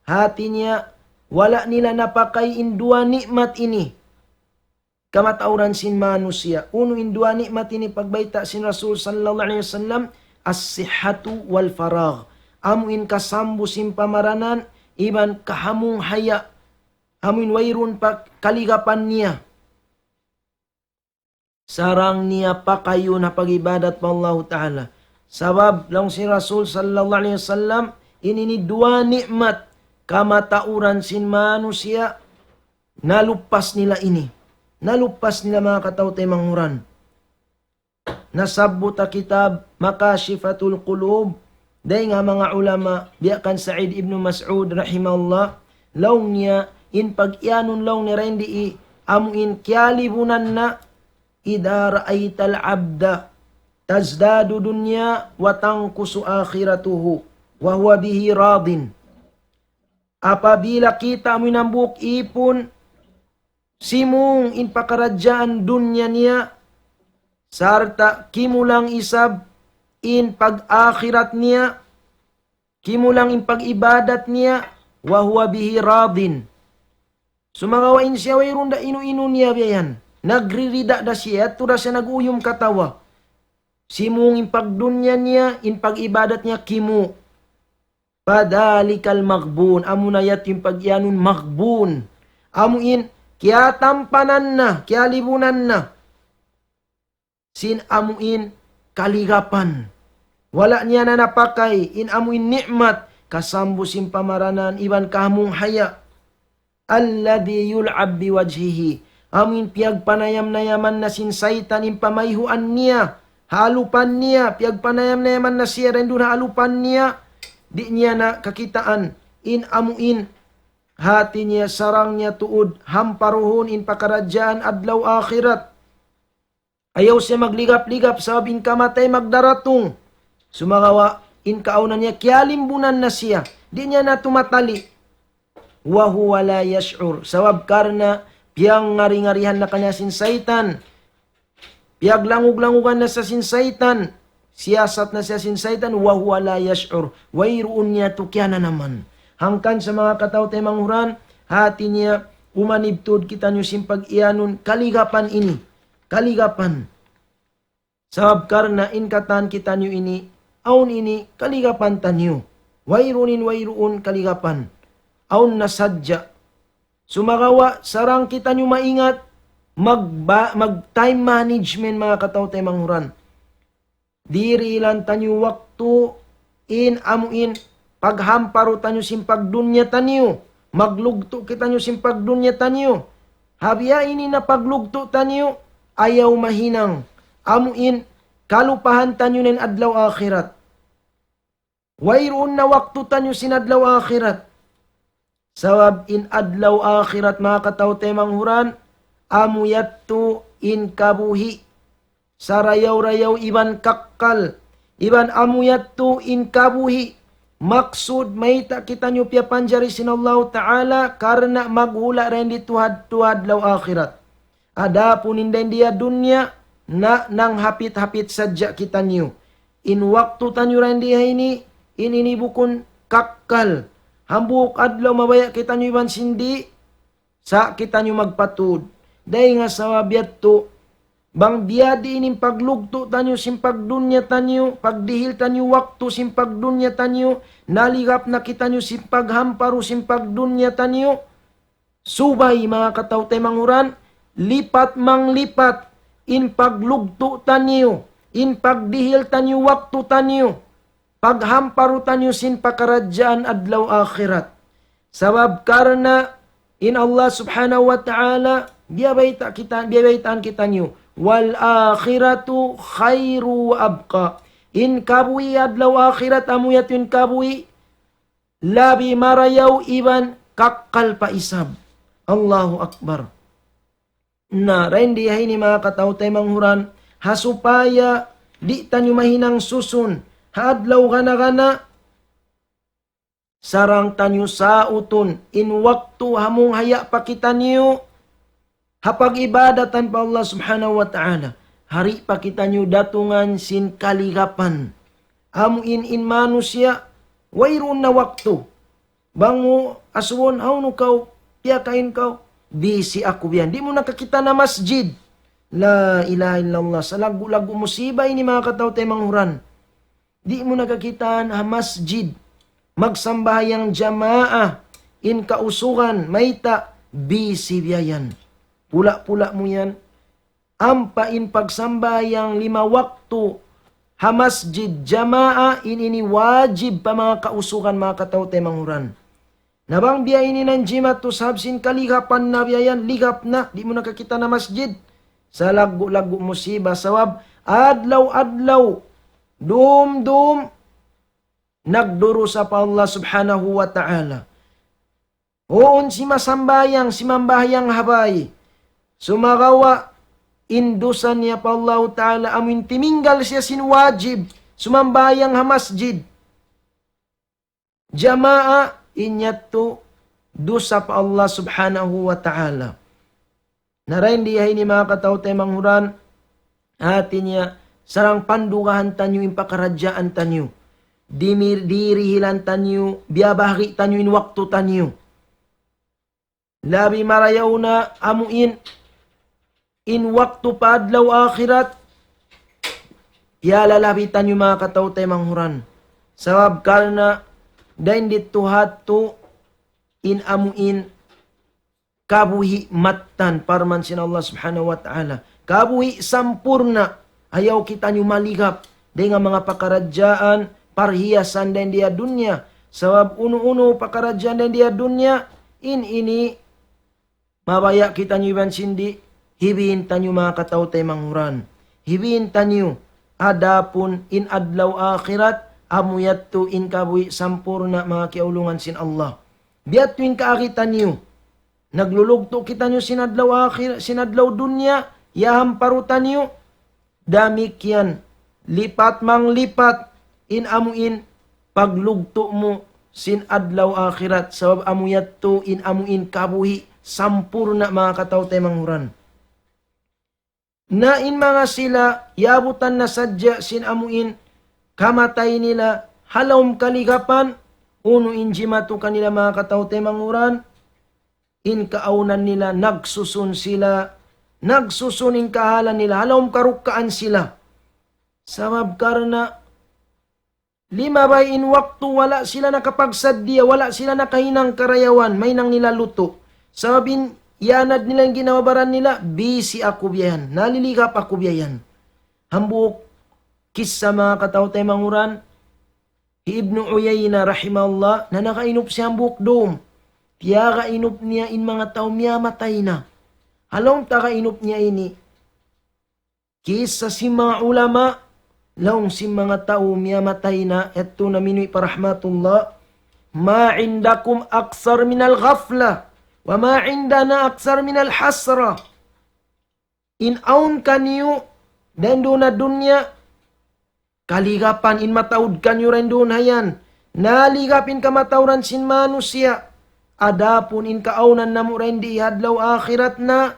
Hati niya, wala' nila napakay in duwa ni'mat ini. Kamatauran sin manusiya'. Unu in duwa ni'mat ini pagbayta' sin Rasul sallallahu alayhi wasallam, الصحة والفراغ. Amu in kasambu sin pamaranan, iban kahamung haya'. Amu in wayruun pa kaligapan niya. Sarang niya pakayun ha pag-ibadat pa Allahu Ta'ala. Sabab, laung sin Rasul sallallahu alayhi wasallam, in ini duwa ni'mat kamatauran sin manusiya', nalupas nila ini. Nalupas nila, manga kataw-taymanghuran. Nasabbut ha kitab Makashifatul Qulub, dayn ha manga ulama, biya' kan Sa'id ibn Mas'ud rahimahullah, laung niya, in pag-iyanun laung niya dayn di, amu in kiyalibunan na, إذا رأيت العبد تزداد دنيا وتنقص آخرته وهو به راض. Apabila kita' mu in hambuuk ipun, simung in pakaradjaan dunya niya, sarta' kimulang isab in pag-akhirat niya, kimulang in pag-ibadat niya, وهو به راض. Sumagawa' in siya wayruun da inu-inu niya biya' yan. Nagririda da siya, yadtu da siya nag-uyum katawa. Simung in pagdunya niya, in pag-ibadat niya kimu. فذلك المغبون, amu na yadtu in pag-iyanun maghbun. Amu in kiyatampanan na, kiyalibunan na sin amu in kaligapan. Wala' niya na napakay in amu in ni'mat, kasambu sin pamaranan, iban kahamung haya'. الذي يلعب بوجهه. Amu in piyagpanayam-nayaman na sin saytan in pamayhuan niya, ha alupan niya, piyagpanayam-nayaman na siya dayn duun ha alupan niya, di' niya na kakitaan in amu in hati niya, sarang niya tuud hamparuhun in pakaradjaan adlaw akhirat. Ayaw siya magligap-ligap sabab in kamatay magdaratung. Sumagawa' in kaawnan niya kiyalimbunan na siya. Di' niya na tumatali. وهو لا يشعر. Sabab karna' Hiyangari-ngarihan na kaniya sin saytan. Piyaglangug-langugan na siya sin saytan. Siyasat na siya sin saytan, وهو لا يشعر. Wayruun niya tu kiyananaman. Hangkan sa manga kataw-taymanghuran, hati niya, umanib tuud kitaniyu sin pag-iyanun kaligapan ini. Kaligapan. Sabab karna' in katan kitaniyu ini, awn ini kaligapan taniyu. Wayruun in wayruun kaligapan. Awn na sadja. Sumagawa', sarang kitaniyu maingat, magba-, mag-time management, manga kataw-taymanghuran. Dirihilan taniyu waktu in amu in paghamparu taniyu sin pagdunya taniyu. Maglugtu' kitaniyu sin pagdunya taniyu. Ha biya' ini na paglugtu' taniyu, ayaw mahinang. Amu in kalupahan taniyu na in adlaw akhirat. Wayruun na waktu taniyu sin adlaw akhirat. Sabab in adlaw akhirat, manga kataw-taymanghuran, amu yadtu in kabuhi' sarayaw-rayaw iban kakkal, iban amu yadtu in kabuhi'. Maksud, mayta' kitaniyu piyapanjari sin Allahu Ta'ala karna' maghula' dayn di tuud ha adlaw akhirat. Adapun in dayn di ha dunya, na nanghapit-hapit sadja kitaniyu. In waktu taniyu dayn di ha ini, in ini bukun kakkal. Hambuuk adlaw mabaya' kitaniyu iban sin di', sa' kitaniyu magpatud. Dayn ha sabab yadtu, bang biyadiin in paglugtu' taniyu sin pagdunya taniyu, pagdihil taniyu waktu sin pagdunya taniyu, naligap na kitaniyu sin paghamparu sin pagdunya taniyu, subay, manga kataw-taymanghuran, lipat manglipat in paglugtu' taniyu, in pagdihil taniyu waktu taniyu, paghamparu taniyu sin pakaradjaan adlaw akhirat. Sabab karna' in Allah Subhanahu wa Ta'ala, biyabayta' kita, biyabaytaan kitaniyu, والآخرة خير وأبقى. In kabuhi' adlaw akhirat, amu yadtu in kabuhi' labi marayaw iban kakkal pa isab. Allahu Akbar. Na, dayn di ha ini, manga kataw-taymanghuran, ha supaya di' taniyu mahinang susun ha adlaw gana-gana, sarang taniyu sautun in waktu hamung haya' pa kitaniyu ha pag-ibadatan pa Allah Subhanahu wa Ta'ala. Hari pa kitaniyu datungan sin kaligapan. Amu in, in manusiya', wayruun na waktu. Bang mu asubuhun, "Hawnu kaw, piyakain kaw?" "Busy aku biyan." Di' mu na kakita' na masjid. La ilaha illallah. Salaggu'-laggu' musiba ini, manga kataw-taymanghuran. Di' mu na kakitaan ha masjid magsambahayang jamaa in kausugan, mayta', busy biya' yan. Pula-pula mu yan. Ampa in pagsambahayang lima waktu ha masjid jamaa, in ini wajib pa manga kausugan, manga kataw-taymanghuran. Na bang biya' ini nanjima tu sabab sin kaligapan na biya' yan, ligap na, di' mu na kakita' na masjid. Salaggu'-laggu' musiba, sabab adlaw-adlaw, dum-dum, nagdurusa pa Allah Subhanahu wa Ta'ala. Huun simasambahayang, simambahayang ha bay. Sumagawa', in dusa niya pa Allahu Ta'ala, amu in timinggal siya sin wajib, sumambahayang ha masjid jamaa, in yadtu dusa pa Allah Subhanahu wa Ta'ala. Na dayn di ha ini, manga kataw-taymanghuran, hati niya, sarang pandugahan taniyu in pakaradjaan taniyu. Dimir-, dirihilan taniyu, biyabahagi' taniyu in waktu taniyu. Labi marayaw na amu in, in waktu pa adlaw akhirat, piyalalabi taniyu, manga kataw-taymanghuran. Sabab karna' dayn di tuud ha yadtu in amu in kabuhi' mattan, parman sin Allah Subhanahu wa Ta'ala. Kabuhi' sampurna', ayaw kitaniyu maligap dayn ha manga pakaradjaan, parhiyasan dayn di ha dunya. Sabab unu-unu pakaradjaan dayn di ha dunya, in ini mabaya' kitaniyu iban sin di', hibin taniyu, manga kataw-taymanghuran. Hibin taniyu, adapun in adlaw akhirat, amu yadtu in kabuhi' sampurna', manga kiyaulungan sin Allah. Biya' ha yadtu in kaagi taniyu. Naglulugtu' kitaniyu sin adlaw akhir, sin adlaw dunya, yahamparu taniyu. Damikkiyan, lipat manglipat in amu in paglugtu' mu sin adlaw akhirat, sabab amu yadtu in amu in kabuhi' sampurna' manga kataw-taymanghuran. Na in manga sila, yabutan na sadja sin amuin kamatay nila, ha lawm kaligapan, unu in jimatu kanila manga kataw-taymanghuran, in kaawnan nila, nagsusun sila, nagsusun in kahalan nila, ha lawm karukkaan sila. Sabab karna' limabay in waktu, wala' sila nakapagsaddiya, wala' sila nakahinang karayawan, mahinang nila lutu'. Sabab in yanad nila in ginhawa-baran nila, busy aku biya' yan, naliligap aku biya' yan. Hambuuk kissa manga kataw-taymanghuran, hi Ibnu Uyayna rahimahullah, na nakainup siya hambuuk dum. Tiyagainup niya in manga tau miyamatay na. Ha lawm tagainup niya ini, kissa sin manga ulama, laung sin manga tau miyamatay na, yadtu naminuwi' pa rahmatullah, ما عندكم أكثر من الغفلة، وما عندنا أكثر من الحسرة. In awn kaniyu dayn duun ha dunya, kaligapan in mataud kaniyu dayn duun ha yan. Naligap in kamatauran sin manusiya'. Adapun in kaawnan namu' dayn di ha adlaw akhirat na,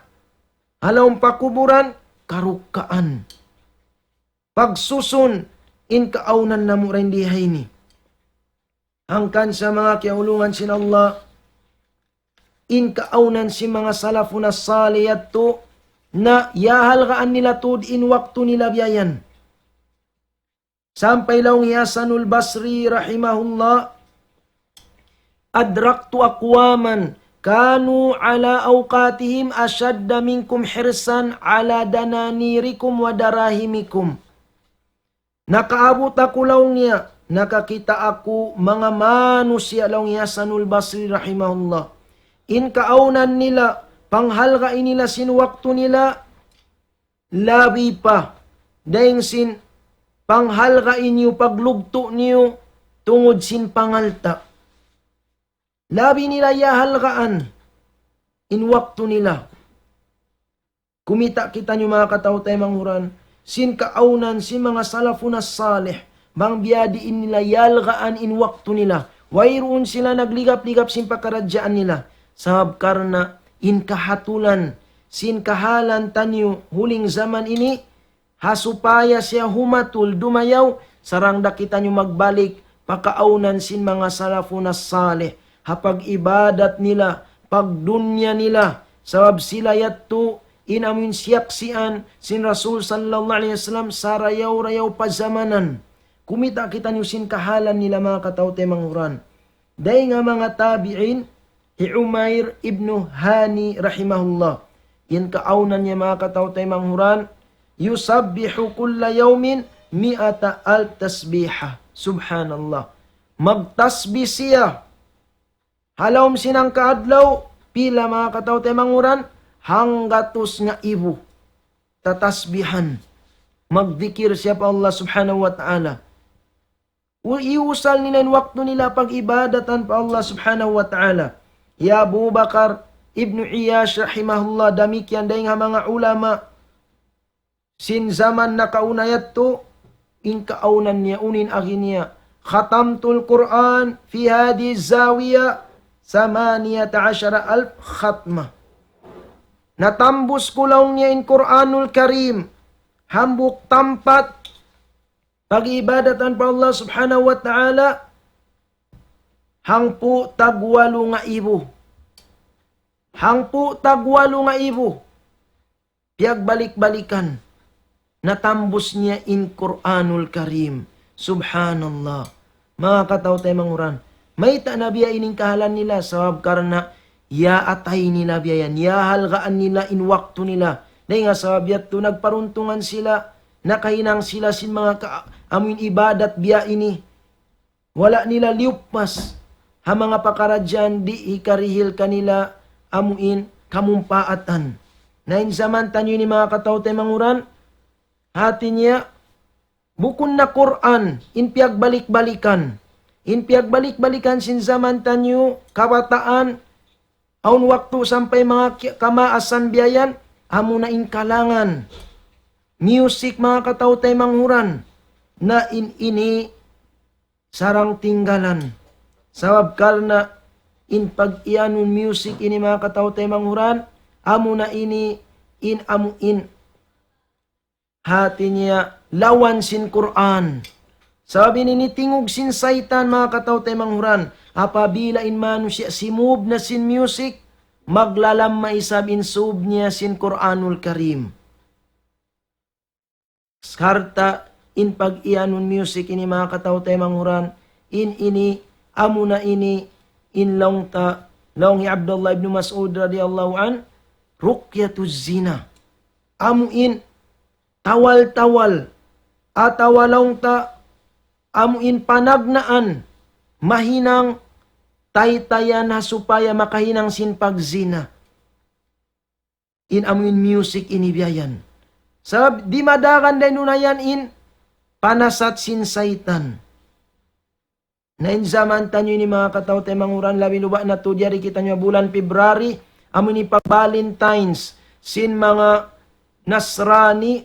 ha lawm pakuburan, karukkaan. Pagsusun in kaawnan namu' dayn di ha ini. Hangkan sa manga kiyaulungan sin Allah, in kaawnan sin manga salafun as-salih yadtu, na yahalgaan nila tuud in waktu nila biya' yan. Sampay laung hi Hasanul Basri rahimahullah, أدركت أقواما كانوا على أوقاتهم أشد منكم حرصا على دنانيركم ودراهمكم. Nakaabut aku laung niya, nakakita' aku manga manusiya' laung hi Hasanul Basri rahimahullah. In kaawnan nila, panghalgai nila sin waktu nila, labi pa dayn sin panghalgai niyu, paglugtu' niyu tungud sin pangalta'. Labi nila yahalgaan in waktu nila. Kumita' kitaniyu manga kataw-taymanghuran, sin kaawnan sin manga salafun as-salih, bang biya' diin nila yahalgaan in waktu nila. Wayruun sila nagligap-ligap sin pakaradjaan nila. Sabab karna' in kahatulan sin kahalan taniyu huling jaman ini, ha supaya siya humatul dumayaw, sarang da kitaniyu magbalik pa kaawnan sin manga salafun as-salih, ha pag-ibadat nila, pagdunya nila, sabab sila yadtu in amun siyaksian sin Rasul sallallahu alayhi wasallam sarayaw-rayaw pa jamanan. Kumita' kitaniyu sin kahalan nila manga kataw-taymanghuran. Dayn ha manga tabi'in, hi Umair ibnu Hani rahimahullah. In kaawnan niya manga kataw-taymanghuran, يسبح كل يوم مائة ألف تسبيحة. Subhanallah. Magtasbih siya ha lawm sin hangka adlaw, pila manga kataw-taymanghuran, hanggatus ngaibu. Tatasbihan. Magdikir siya pa Allah subhanahu wa ta'ala. U-, iusal nila in waktu nila pag-ibadatan pa Allah subhanahu wa ta'ala. Hi Abu Bakar ibnu Iyash rahimahullah, damikkiyan dayn ha manga ulama sin jaman nakauna yadtu, in kaawnan niya, unu in agi niya, ختمت القرآن في هذه الزاوية ثمانية عشر ألف ختمة. Natambus ku laung niya in Qur'anul Karim, hambuuk tampat pag-iibadatan pa Allah subhanahu wa ta'ala, hangpu' tagwalu ngaibu. Hangpu' tagwalu ngaibu. Piyagbalik-balikan. Natambus niya in Qur'anul Karim. Subhanallah. Manga kataw-taymanghuran. Mayta' na biya' ini in kahalan nila? Sabab karna' iyaatay nila biya' yan. Iyahalgaan nila in waktu nila. Dayn ha sabab yadtu nagparuntungan sila, nakahinang sila sin manga ka-, amuin ibadat biya' ini. Wala' nila liyuppas ha manga pakaradjaan di' hikarihil kanila amuin kamumpaatan. Na in jaman taniyu ini manga kataw-taymanghuran, hati niya, bukun na Qur'an in piyagbalik-balikan. In piyagbalik-balikan sin jaman taniyu, kabataan, awn waktu sampay manga ki-, kamaasan biya' yan, amuna in kalangan. Music manga kataw-taymanghuran. Na in ini sarang tinggalan. Sabab karna' In pag-iyanun music ini, manga kataw-taymanghuran, amuna ini in amu in hati niya lawan sin Qur'an. Sabab ini in tingug sin saytan, manga kataw-taymanghuran. Apabila in manusiya' simub na sin music, maglalamma isab in sub niya sin Qur'anul Karim. Sarta' in pag-iyanun music ini, manga kataw-taymanghuran, in ini, amuna ini, in laung ta, laung hi Abdullah ibn Mas'ud radiyallahu anhu, ruqyatuz zina. Amu in tawal-tawal, atawa laung ta, amu in panagnaan, mahinang taytayan ha supaya makahinang sin pagzina. In amu in music ini biya' yan. Sabab di' madagan dayn duun yan in panasat sin saytan. Na in jaman taniyu ini, manga kataw-taymanghuran, labi-labi na tuud yari kitaniyu bulan February, amu ini pag-Valentine's sin manga Nasrani,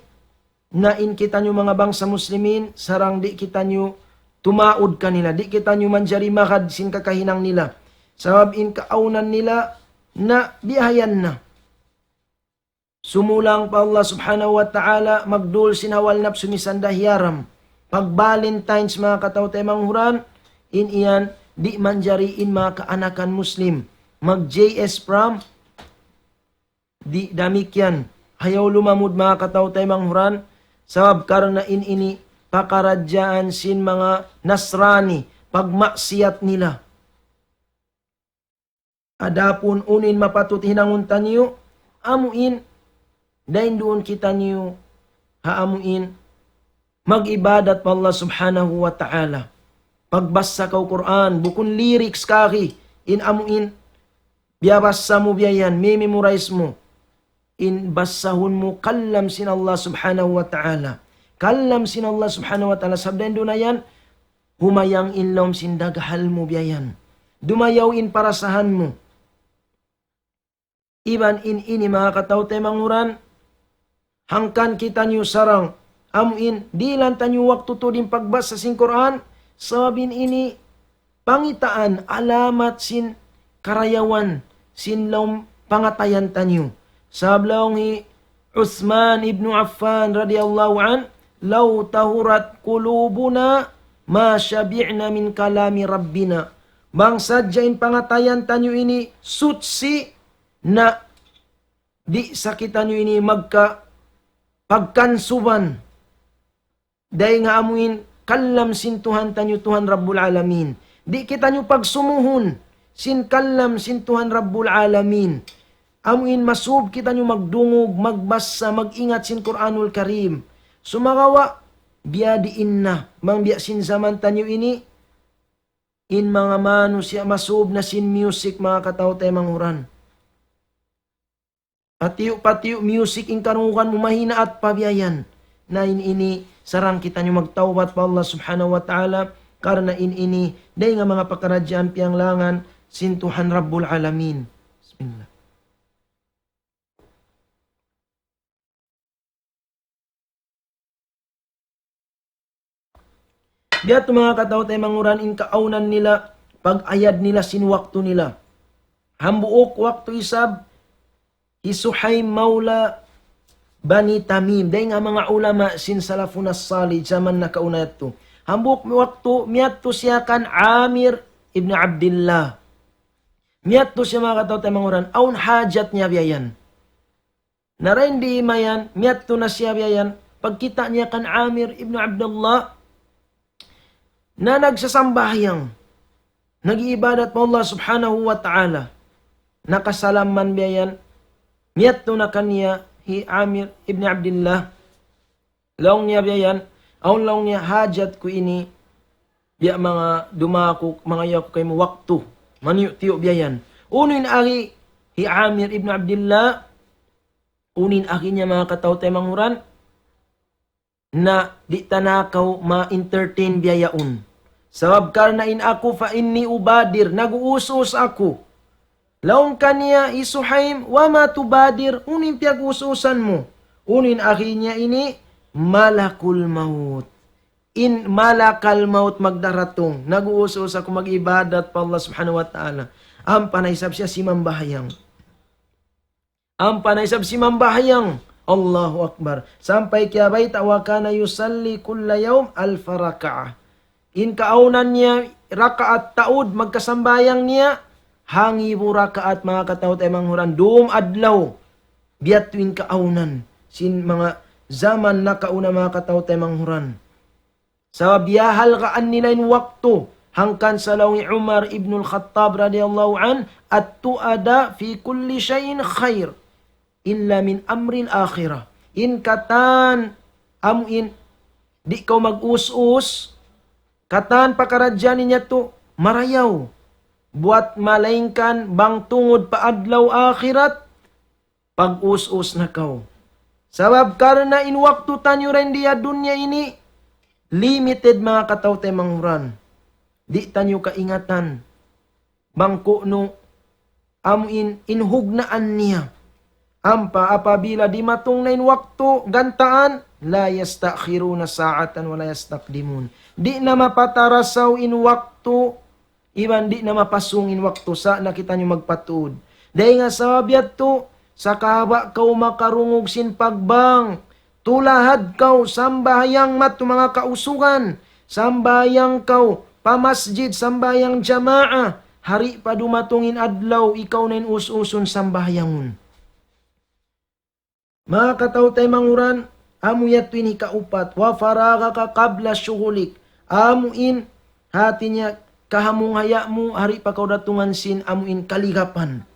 na in kitaniyu manga bangsa Muslimin, sarang di' kitaniyu tumaud kanila, di' kitaniyu manjari magad sin kakahinang nila. Sabab in kaawnan nila na biya' yan na. Sumulang pa Allah Subhanahu wa Ta'ala, magdul sin hawal napsu misan da hiyaram. Pag-Valentine's, manga kataw-taymanghuran, in yan, di' manjari in manga kaanakan Muslim mag-J S prom, di' damikkiyan. Ayaw lumamud, manga kataw-taymanghuran, sabab karna' in ini pakaradjaan sin manga Nasrani, pagmaksiyat nila. Adapun unu in mapatut hinangun taniyu, amu in, dayn duun kitaniyu, ha amu in, mag-ibadat pa Allah Subhanahu wa Ta'ala. Pagbassa kaw Qur'an, bukun lyrics kari, in amu in, biyabassa mu biya' yan, mi-memorize mu. In bassahun mu kalam sin Allah Subhanahu wa Ta'ala. Kalam sin Allah Subhanahu wa Ta'ala, sabab dayn duun yan, humayang in lawm sin daghal mu biya' yan. Dumayaw in parasahan mu. Iban in ini, manga kataw-taymanghuran, hangkan kitaniyu sarang, amu in, dihilan taniyu waktu tuud in pagbassa sin Qur'an, sabab in ini, pangitaan, alamat sin karayawan, sin lawm pangatayan taniyu. Sabab laung hi Uthman ibn Affan radiyallahu anhu, لو طهرت قلوبنا ما شبعنا من كلام ربنا. Bang sadja in pangatayan taniyu ini suchi, na di' sa kitaniyu ini magka pagkansuban dayn ha amu in kalam sin Tuhan taniyu, Tuhan Rabbul Alamin. Di' kitaniyu pagsumuhun sin kalam sin Tuhan Rabbul Alamin. Amu in masub kitaniyu magdungug, magbassa, mag-ingat sin Qur'anul Karim. Sumagawa', biyadiin na, bang biya' sin jaman taniyu ini, in manga manusiya' masub na sin music, manga kataw-taymanghuran. Patiyu'-patiyu' music in karungugan mu, mahinaat pa biya' yan. Na in ini, sarang kitaniyu magtawbat pa Allah Subhanahu wa Ta'ala, karna' in ini, dayn ha manga pakaradjaan piyanglangan sin Tuhan Rabbul Alamin. Bismillah. Biya' tu manga kataw-taymanghuran in kaawnan nila, pag-ayad nila sin waktu nila. Hambuuk waktu isab, hi Suhaym mawla Bani Tamim. Dayn ha manga ulama sin salafun as-salih, jaman nakauna yadtu. Hambuuk waktu, miyadtu siya kan Amir ibn Abdillah. Miyadtu siya manga kataw-taymanghuran, awn hajat niya biya' yan. Na dayn di mayan, miyadtu na siya biya' yan. Pagkita' niya kan Amir ibn Abdullah, na nagsasambahayang, nag-iibadat pa Allah Subhanahu wa Ta'ala. Nakasalam man biya' yan, miyadtu na kaniya hi Amir ibn Abdillah. Laung niya biya' yan, awn laung niya hajat ku ini, biya' manga dumaku, manga yaku kaymu waktu, maniyu'-tiyu' biya' yan. Unu in agi hi Amir ibn Abdillah, unu in agi niya manga kataw-taymanghuran, na di' ta na kaw ma-entertain biya' yaun. Sabab karna' in aku, فإني أبادر, nag-uus-us aku. Laung kaniya hi Suhaym, وما تبادر, unu in piyag-us-usan mu? Unu in agi niya ini, ملك الموت. in malakal maut magdaratung. Nag-uus-us aku mag-ibadat pa Allah Subhanahu wa Ta'ala. Ampa na isab siya simambahayang. Ampa na isab simambahayang. Allahu Akbar. Sampay kiyabayta', وكان يصلي كل يوم ألف ركعة. In kaawnan niya rakaat taud magkasambahayang niya, hangibu rakaat, manga kataw-taymanghuran, dum adlaw. Biya' tu in kaawnan sin manga jaman nakauna, manga kataw-taymanghuran. Sabab biya' halgaan nila in waktu, hangkan sa laung hi Umar ibnul Khattab radiyallahu anhu, التؤدة في كل شيء خير إلا من أمر الآخرة. In katan amu in di' kaw mag-us-us, katan pakaradjaan niya tu marayaw. Buat malaingkan bang tungud pa adlaw akhirat, pag-us-us na kaw. Sabab karna' in waktu taniyu dayn di ha dunya ini, limited, manga kataw-taymanghuran. Di' taniyu kaingatan bang ku'nu amu in, in hugnaan niya. Ampa apabila dimatung na in waktu gantaan, لا يستأخرون ساعة ولا يستقدمون. Di' na mapatarasaw in waktu, iban di' na mapasung in waktu, sa' na kitaniyu magpatuud. Dayn ha sabab yadtu, sa' kahaba' kaw makarungug sin pagbang, tulahad kaw, sambahayang madtu manga kausugan, sambahayang kaw pa masjid, sambahayang jamaa, hari pa dumatung in adlaw, ikaw na in us-usun sambahayangun. Manga kataw-taymanghuran, amu yadtu in hikaupat, وفراغك قبل شغلك. Amu in, hati niya, kahamunghaya' mu, hari pa kaw datungan sin, amu in kaligapan.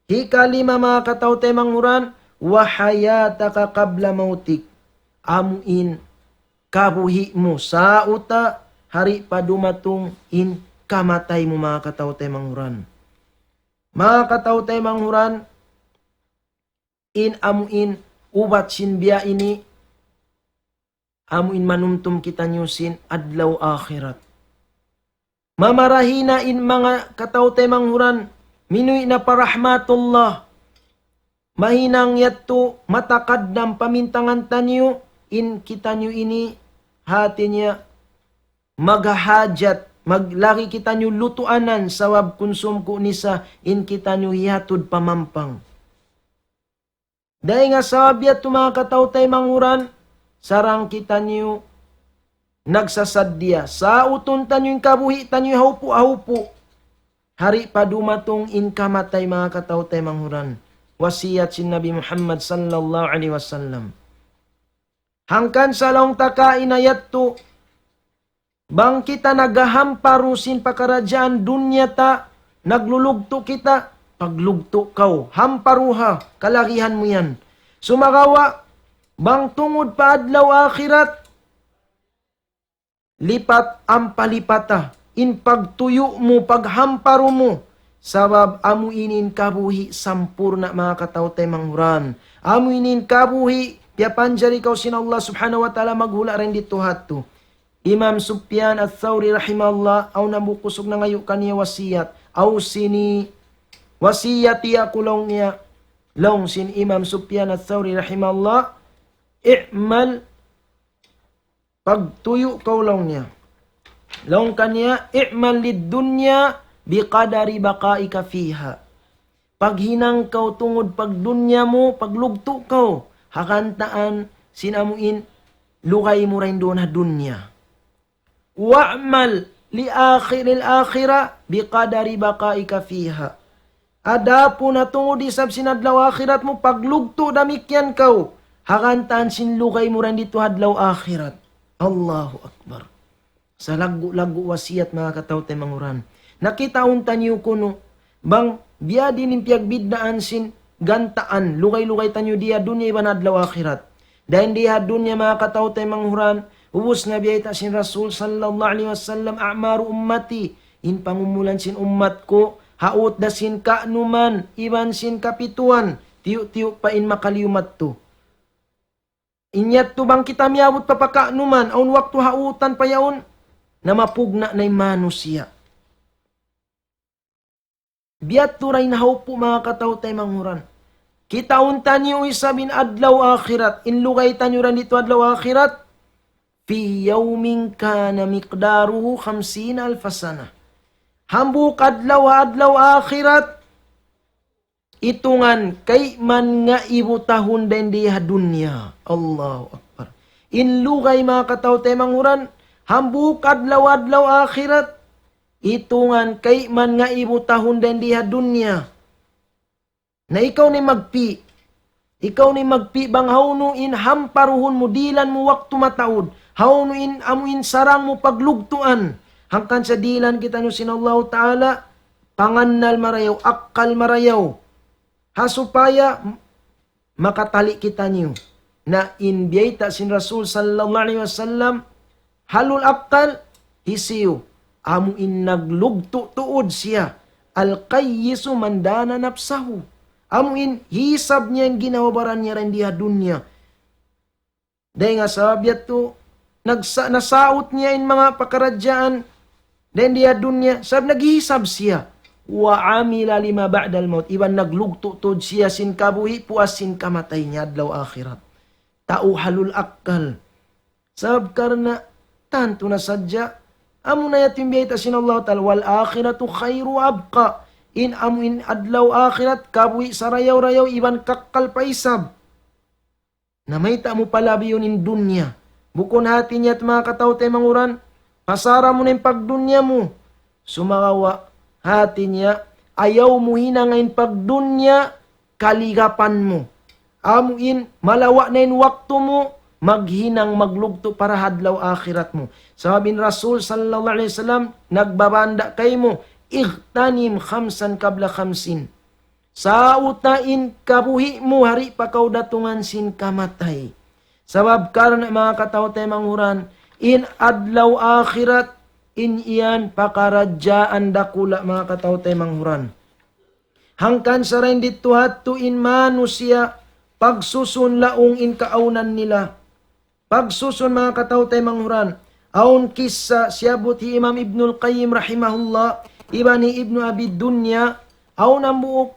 Hikalima, manga kataw-taymanghuran, وحياتك قبل موتك. Amu in kabuhi' mu, sauta, hari pa dumatung in kamatay mu, manga kataw-taymanghuran. Manga kataw-taymanghuran, in amu in ubat sin biya' ini, amu in manumtum kitaniyu sin adlaw akhirat. Mamarahi na in manga kataw-taymanghuran, minuwi' na pa rahmatullah. Mahinang yadtu matakaddam pamintangan taniyu, in kitaniyu ini, hati niya, maghahajat, maglagi kitaniyu lutuanan, sabab kunsum ku nisa in kitaniyu hiyatud pa mampang. Dayn ha sabab yadtu, manga kataw-taymanghuran, sarang kitaniyu nagsasaddiya. Sautun taniyu in kabuhi' taniyu haupu'-haupu'. Hari pa dumatung in kamatay, manga kataw-taymanghuran. Wasiyat sin Nabi Muhammad sallallahu alayhi wasallam. Hangkan sa laung ta kaina yadtu, bang kita nagahamparu sin pakaradjaan dunya ta, naglulugtu' kita, paglugtu' kaw, hamparuha, kalagihan mu yan. Sumagawa', bang tungud pa adlaw akhirat, lipat ampa lipata in pagtuyu' mu, paghamparu mu, sabab amu ini in kabuhi' sampurna', manga kataw-taymanghuran. Amu ini in kabuhi' piyapanjari kaw sin Allah Subhanahu wa Ta'ala maghula' dayn didtu ha yadtu. Imam Sufyan Ath-Thawri rahimahullah, awn hambuuk kusug nangayu' kaniya wasiyat. أوصني, wasiyati aku laung niya. Laung sin Imam Sufyan Ath-Thawri rahimahullah, اعمل, pagtuyu' kaw laung niya. Laung kaniya, اعمل للدنيا بقدر بقائك فيها. Paghinang kaw tungud pagdunya mu, paglugtu' kaw, ha gantaan sin amu in lugay mu dayn duun ha dunya. واعمل لآخر الآخرة بقدر بقائك فيها. Adapun ha tungud isab sin adlaw akhirat mu, paglugtu' damikkiyan kaw, ha gantaan sin lugay mu dayn didtu ha adlaw akhirat. Allahu Akbar. Sa laggu'-laggu' wasiyat, manga kataw-taymanghuran. Na kitaun taniyu kunu', bang biya' diin in piyagbiddaan sin gantaan, lugay-lugay taniyu di ha dunya iban adlaw akhirat. Dayn di ha dunya, manga kataw-taymanghuran, ubus na biyayta' sin Rasul sallallahu alayhi wasallam, أعمار أمتي, in pangumulan sin ummat ku, haut da sin kanuman, iban sin kapituan, tiyu'-tiyu' pa in makaliyu madtu. In yadtu bang kita miyabut pa pakanuman, awn waktu hautan pa yaun, na mapugna' na in manusiya'. Biya' tu ra in haupu', manga kataw-taymanghuran. Kitaun taniyu isab in adlaw akhirat, in lugay taniyu dayn didtu adlaw akhirat, في يوم كان مقداره خمسين ألف سنة. Hambuuk adlaw, adlaw akhirat, itungan kayman ngaibu tahun dayn di ha dunya. Allahu Akbar. In lugay, manga kataw-taymanghuran, hambuuk adlaw, adlaw akhirat, itungan kayman ngaibu tahun dayn di ha dunya. Na ikaw na in magpi'. Ikaw na in magpi' bang hawnu in hamparuhun mu, dihilan mu waktu mataud. Hawnu in amu in sarang mu paglugtuan. Hangkan sa dihilan kitaniyu sin Allahu Ta'ala, pangannal marayaw, akkal marayaw. Ha supaya m-, makatali' kitaniyu. Na in biyayta' sin Rasul sallallahu alayhi wasallam, ahlul akkal, hisiyu, amu in naglugtu' tuud siya. الكيس من دان نفسه. Amu in hisab niya in ginhawa-baran niya dayn di ha dunya. Dayn ha sabab yadtu, nagsa-, nasaut niya in manga pakaradjaan dayn di ha dunya, sabab naghisab siya. وعمل لما بعد الموت. Iban naglugtu' tuud siya sin kabuhi' puas sin kamatay niya adlaw akhirat. Tau ahlul akkal. Sabab karna' tantu na sadja, amu na yadtu in biyayta' sin Allah Ta'ala, والآخرة خير وأبقى. In amu in adlaw akhirat, kabuhi' sarayaw-rayaw iban kakkal pa isab. Na mayta' mu palabiyun in dunya. Bukun hati niya, manga kataw-taymanghuran, pasara mu na in pagdunya mu. Sumagawa', hati niya, ayaw mu hinanga in pagdunya kaligapan mu. Amu in malawa' na in waktu mu, maghinang maglugtu' para ha adlaw akhirat mu. Sabab in Rasul sallallahu alayhi wasallam nagbabanda' kaymu, اغتنم خمسا قبل خمس. Sauta in kabuhi' mu ha di' pa kaw datungan sin kamatay. Sabab karna' manga kataw-taymanghuran, in adlaw akhirat, in yan pakaradjaan dakula' manga kataw-taymanghuran. Hangkan sa dayn didtu hadtu in manusiya' pagsusun laung in kaawnan nila. Pagsusun manga kataw-taymanghuran. Awn kissa siyabut hi Imam Ibnul Qayyim rahimahullah, iban hi Ibnu Abi Dunya, awn hambuuk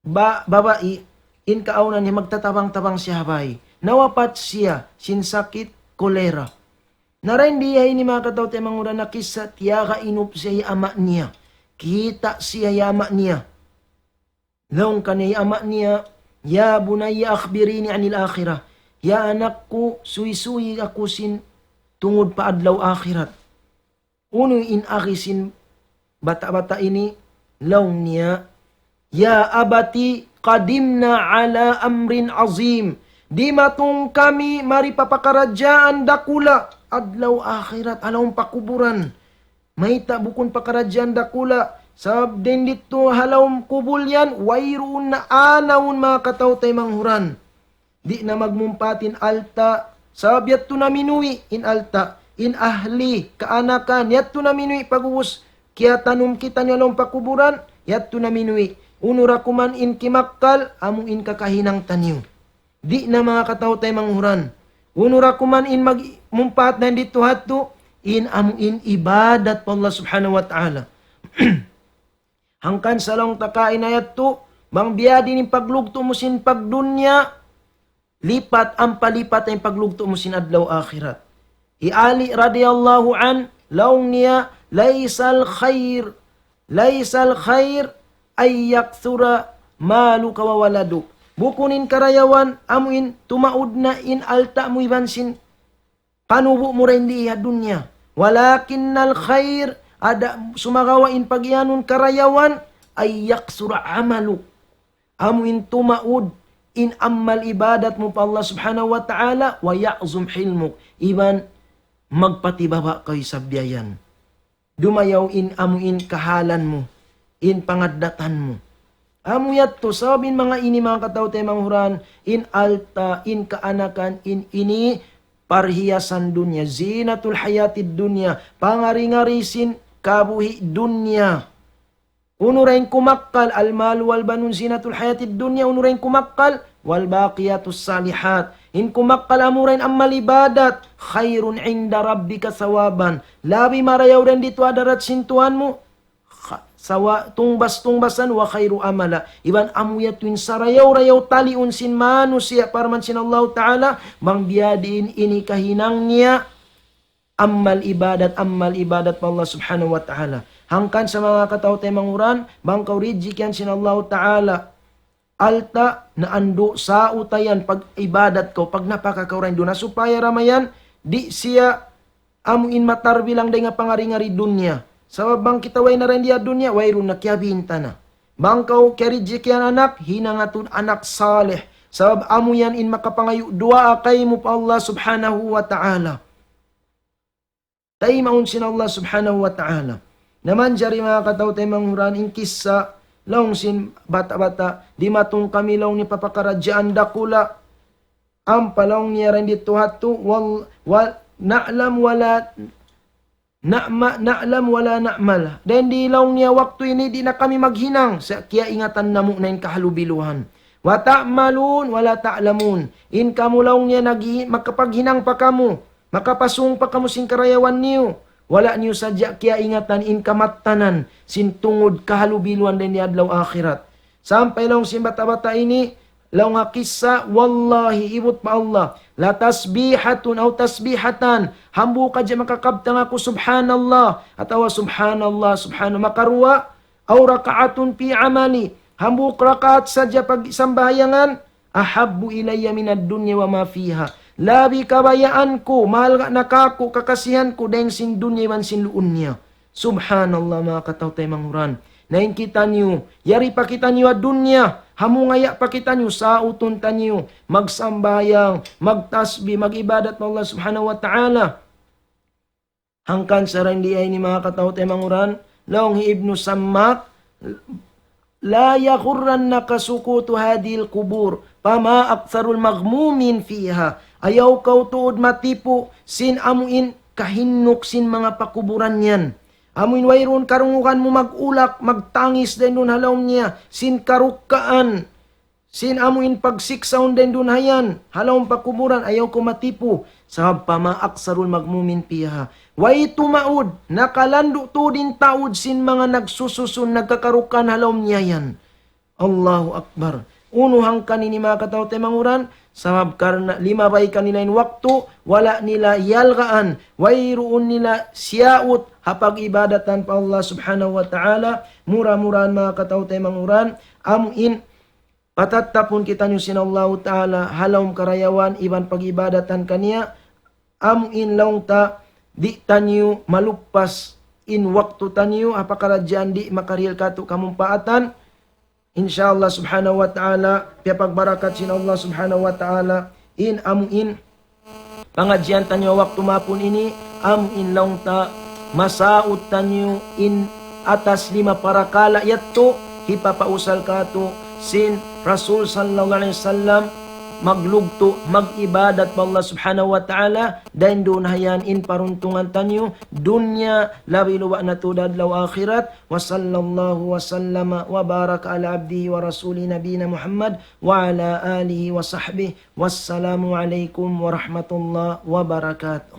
ba-, babai, in kaawnan niya magtatabang-tabang siya ha bay. Nawapat siya sin sakit kolera. Na dayn di ha ini manga kataw-taymanghuran na kissa, tiyagainup siya hi ama' niya. Kita' siya hi ama' niya. Laung kaniya hi ama' niya, يا بني أخبريني عن الآخرة. Ya anak ku, suysuyi aku sin tungud pa adlaw akhirat. Unu in agi sin bata'-bata' ini, laung niya, يا أبت قدمنا على أمر عظيم. Dimatung kami mari pa pakaradjaan dakula', adlaw akhirat, ha lawm pakuburan. Mayta' bukun pakaradjaan dakula', sabab dayn didtu ha lawm kubul yan, wayruun na anawun manga kataw-taymanghuran. Di' na magmumpaat in alta', sabab yadtu na minuwi' in alta', in ahli, kaanakan, yadtu na minuwi' pag'ubus, kiyatanum kitaniyu ha lawm pakuburan, yadtu na minuwi'. Unu ra kuman in kimakkal, amu in kakahinang taniyu. Di' na manga kataw-taymanghuran. Unu ra kuman in magmumpaat dayn didtu hadtu, in amu in ibadat pa Allah Subhanahu wa Ta'ala. Hangkan sa laung ta kaina yadtu, bang biya' diin in paglugtu' mu sin pagdunya, lipat ampa lipat in paglugtu' mu sin adlaw akhirat. Hi Ali radiyallahu anhu, laung niya, ليس الخير، ليس الخير أن يكثر مالك وولدك. Bukun in karayawan, amu in tumaud na in alta' mu iban sin kanubu' mu dayn di ha dunya. ولكن الخير, ada sumagawa' in pagiyanun karayawan, أن يكثر عملك. Amu in tumaud in amal ibadat mu pa Allah Subhanahu wa Ta'ala, ويعظم حلمك. Iban magpatibaba' kaw isab biya' yan. Dumayaw in amu in kahalan mu, in pangaddatan mu. Amu yadtu, sabab in manga ini manga kataw-taymanghuran, in alta', in kaanakan, in ini parhiyasan dunya, زينة الحياة الدنيا, pangari-ngari sin kabuhi' dunya. Unu ra in kumakkal, المال والبنون زينة الحياة الدنيا, unu ra in kumakkal, والباقيات الصالحات. In kumakkal amura in amal ibadat, خير عند ربك ثوابا. Labi marayaw dayn didtu ha hadarat sin Tuhan mu, kha-, sawa tungbas-tungbasan wa khairu amala. Iban amu yadtu in sarayaw-rayaw taliun sin manusiya', parman sin Allahu Ta'ala, bang biyadiin ini kahinang niya, amal ibadat, amal ibadat pa Allah Subhanahu wa Ta'ala. Hangkan sa manga kataw-taymanghuran, bang kaw rijikian sin Allahu Ta'ala, alta' na andu' sa utayan pag-ibadat kaw, pag napaka kaw dayn dunya, supaya da mayan, di' siya amu in matarbilang dayn ha pangari-ngari dunya. Sabab bang kita way na dayn di ha dunya, wayruun na kiyabinta na. Bang kaw kiyarijikian anak, hinanga tuud anak salih. Sabab amu yan in makapangayu' duwaa kaymu pa Allah Subhanahu wa Ta'ala. Taymaun sin Allah Subhanahu wa Ta'ala. Na manjari manga kataw-taymanghuran in kissa, laung sin bata'-bata', dimatung kami laung niya pa pakaradjaan dakula'. Ampa laung niya dayn di tuhat tu, wal-, wal-, na'lam wala na'ma-, na'lam wala na'mal. Dayn di laung niya waktu ini di' na kami maghinang, sa' kiyaingatan namu' na in kahalubiluhan. Wa ta'malun wala ta'lamun. In kamu laung niya naghi-, makapaghinang pa kamu, makapasung pa kamu sin karayawan niyu. Wala' niyu sadja kiyaingatan in kamattanan sin tungud kahalubiluhan dayn di adlaw akhirat. Sampay laung sin bata'-bata' ini, laung ha kissa, wallahi, ibut pa Allah, la tasbihatun aw tasbihatan, hambuuk hadja makakabtang aku subhanallah, atawa subhanallah, subhanallah, makaruwa, aw raka'atun fi amali, hambuuk rakaat sadja pagsambahayangan, ahabbu ilayya minad dunya wa ma fiha. Labi kabayaan ku, mahalga' na kāku', kakasihan ku, dayn sin dunya iban sin luun niya. Subhanallah, manga kataw-taymanghuran. Na in kitaniyu, yari pa kitaniyu ha dunya, hamungaya pa kitaniyu, sautun taniyu, magsambahayang, magtasbih, mag-ibadat pa Allah Subhanahu wa Ta'ala. Hangkan sa dayn di ini manga kataw-taymanghuran, laung hi Ibnu Sammak, la yaghurrannaka sukutu hadhil qubur, fama aktharul maghmumin fiha. Ayaw kaw tuud matipu sin amu in kahinnuk sin manga pakuburan yan. Amu in wayruun karungugan mu mag-ulak, magtangis dayn duun ha lawm niya, sin karukkaan, sin amu in pagsiksaun dayn duun ha yan, ha lawm pakuburan, ayaw kaw matipu. Sabab fama aktharul maghmumin fiha. Way tumaud, nakalandu' tuud in taud sin manga nagsususun, nagkakarukkaan ha lawm niya yan. Allahu Akbar. Unu hangkan ini manga kataw-taymanghuran, sabab karna' limabay kanila in waktu, wala' nila iyalgaan, wayruun nila siyaut ha pag-ibadatan pa Allah Subhanahu wa Ta'ala, mura-murahan manga kataw-taymanghuran, amu in patattapun kitaniyu sin Allahu Ta'ala ha lawm karayawan iban pag-ibadatan kaniya, amu in laung ta, di' taniyu maluppas in waktu taniyu, ha pakaradjaan di' makarihil kātu' kamumpaatan. Insya Allah Subhanahu wa Ta'ala, piyapagbarakat sin Allah Subhanahu wa Ta'ala, in amu in pangadjian taniyu ha waktu maapun ini, amu in laung ta, masaut taniyu in atas lima parakala' yadtu, hipapausal kātu' sin Rasul sallallahu alayhi wasallam, maglugtu', mag-ibadat pa Allah Subhanahu wa Ta'ala, dayn duun ha yan in paruntungan taniyu, dunya, labi luba' na tuud adlaw akhirat. Wa sallallahu wa sallama wa baraka ala abdihi wa rasulihi nabina Muhammad wa ala alihi wa sahbihi. Wassalamu alaykum warahmatullahi wabarakatuh.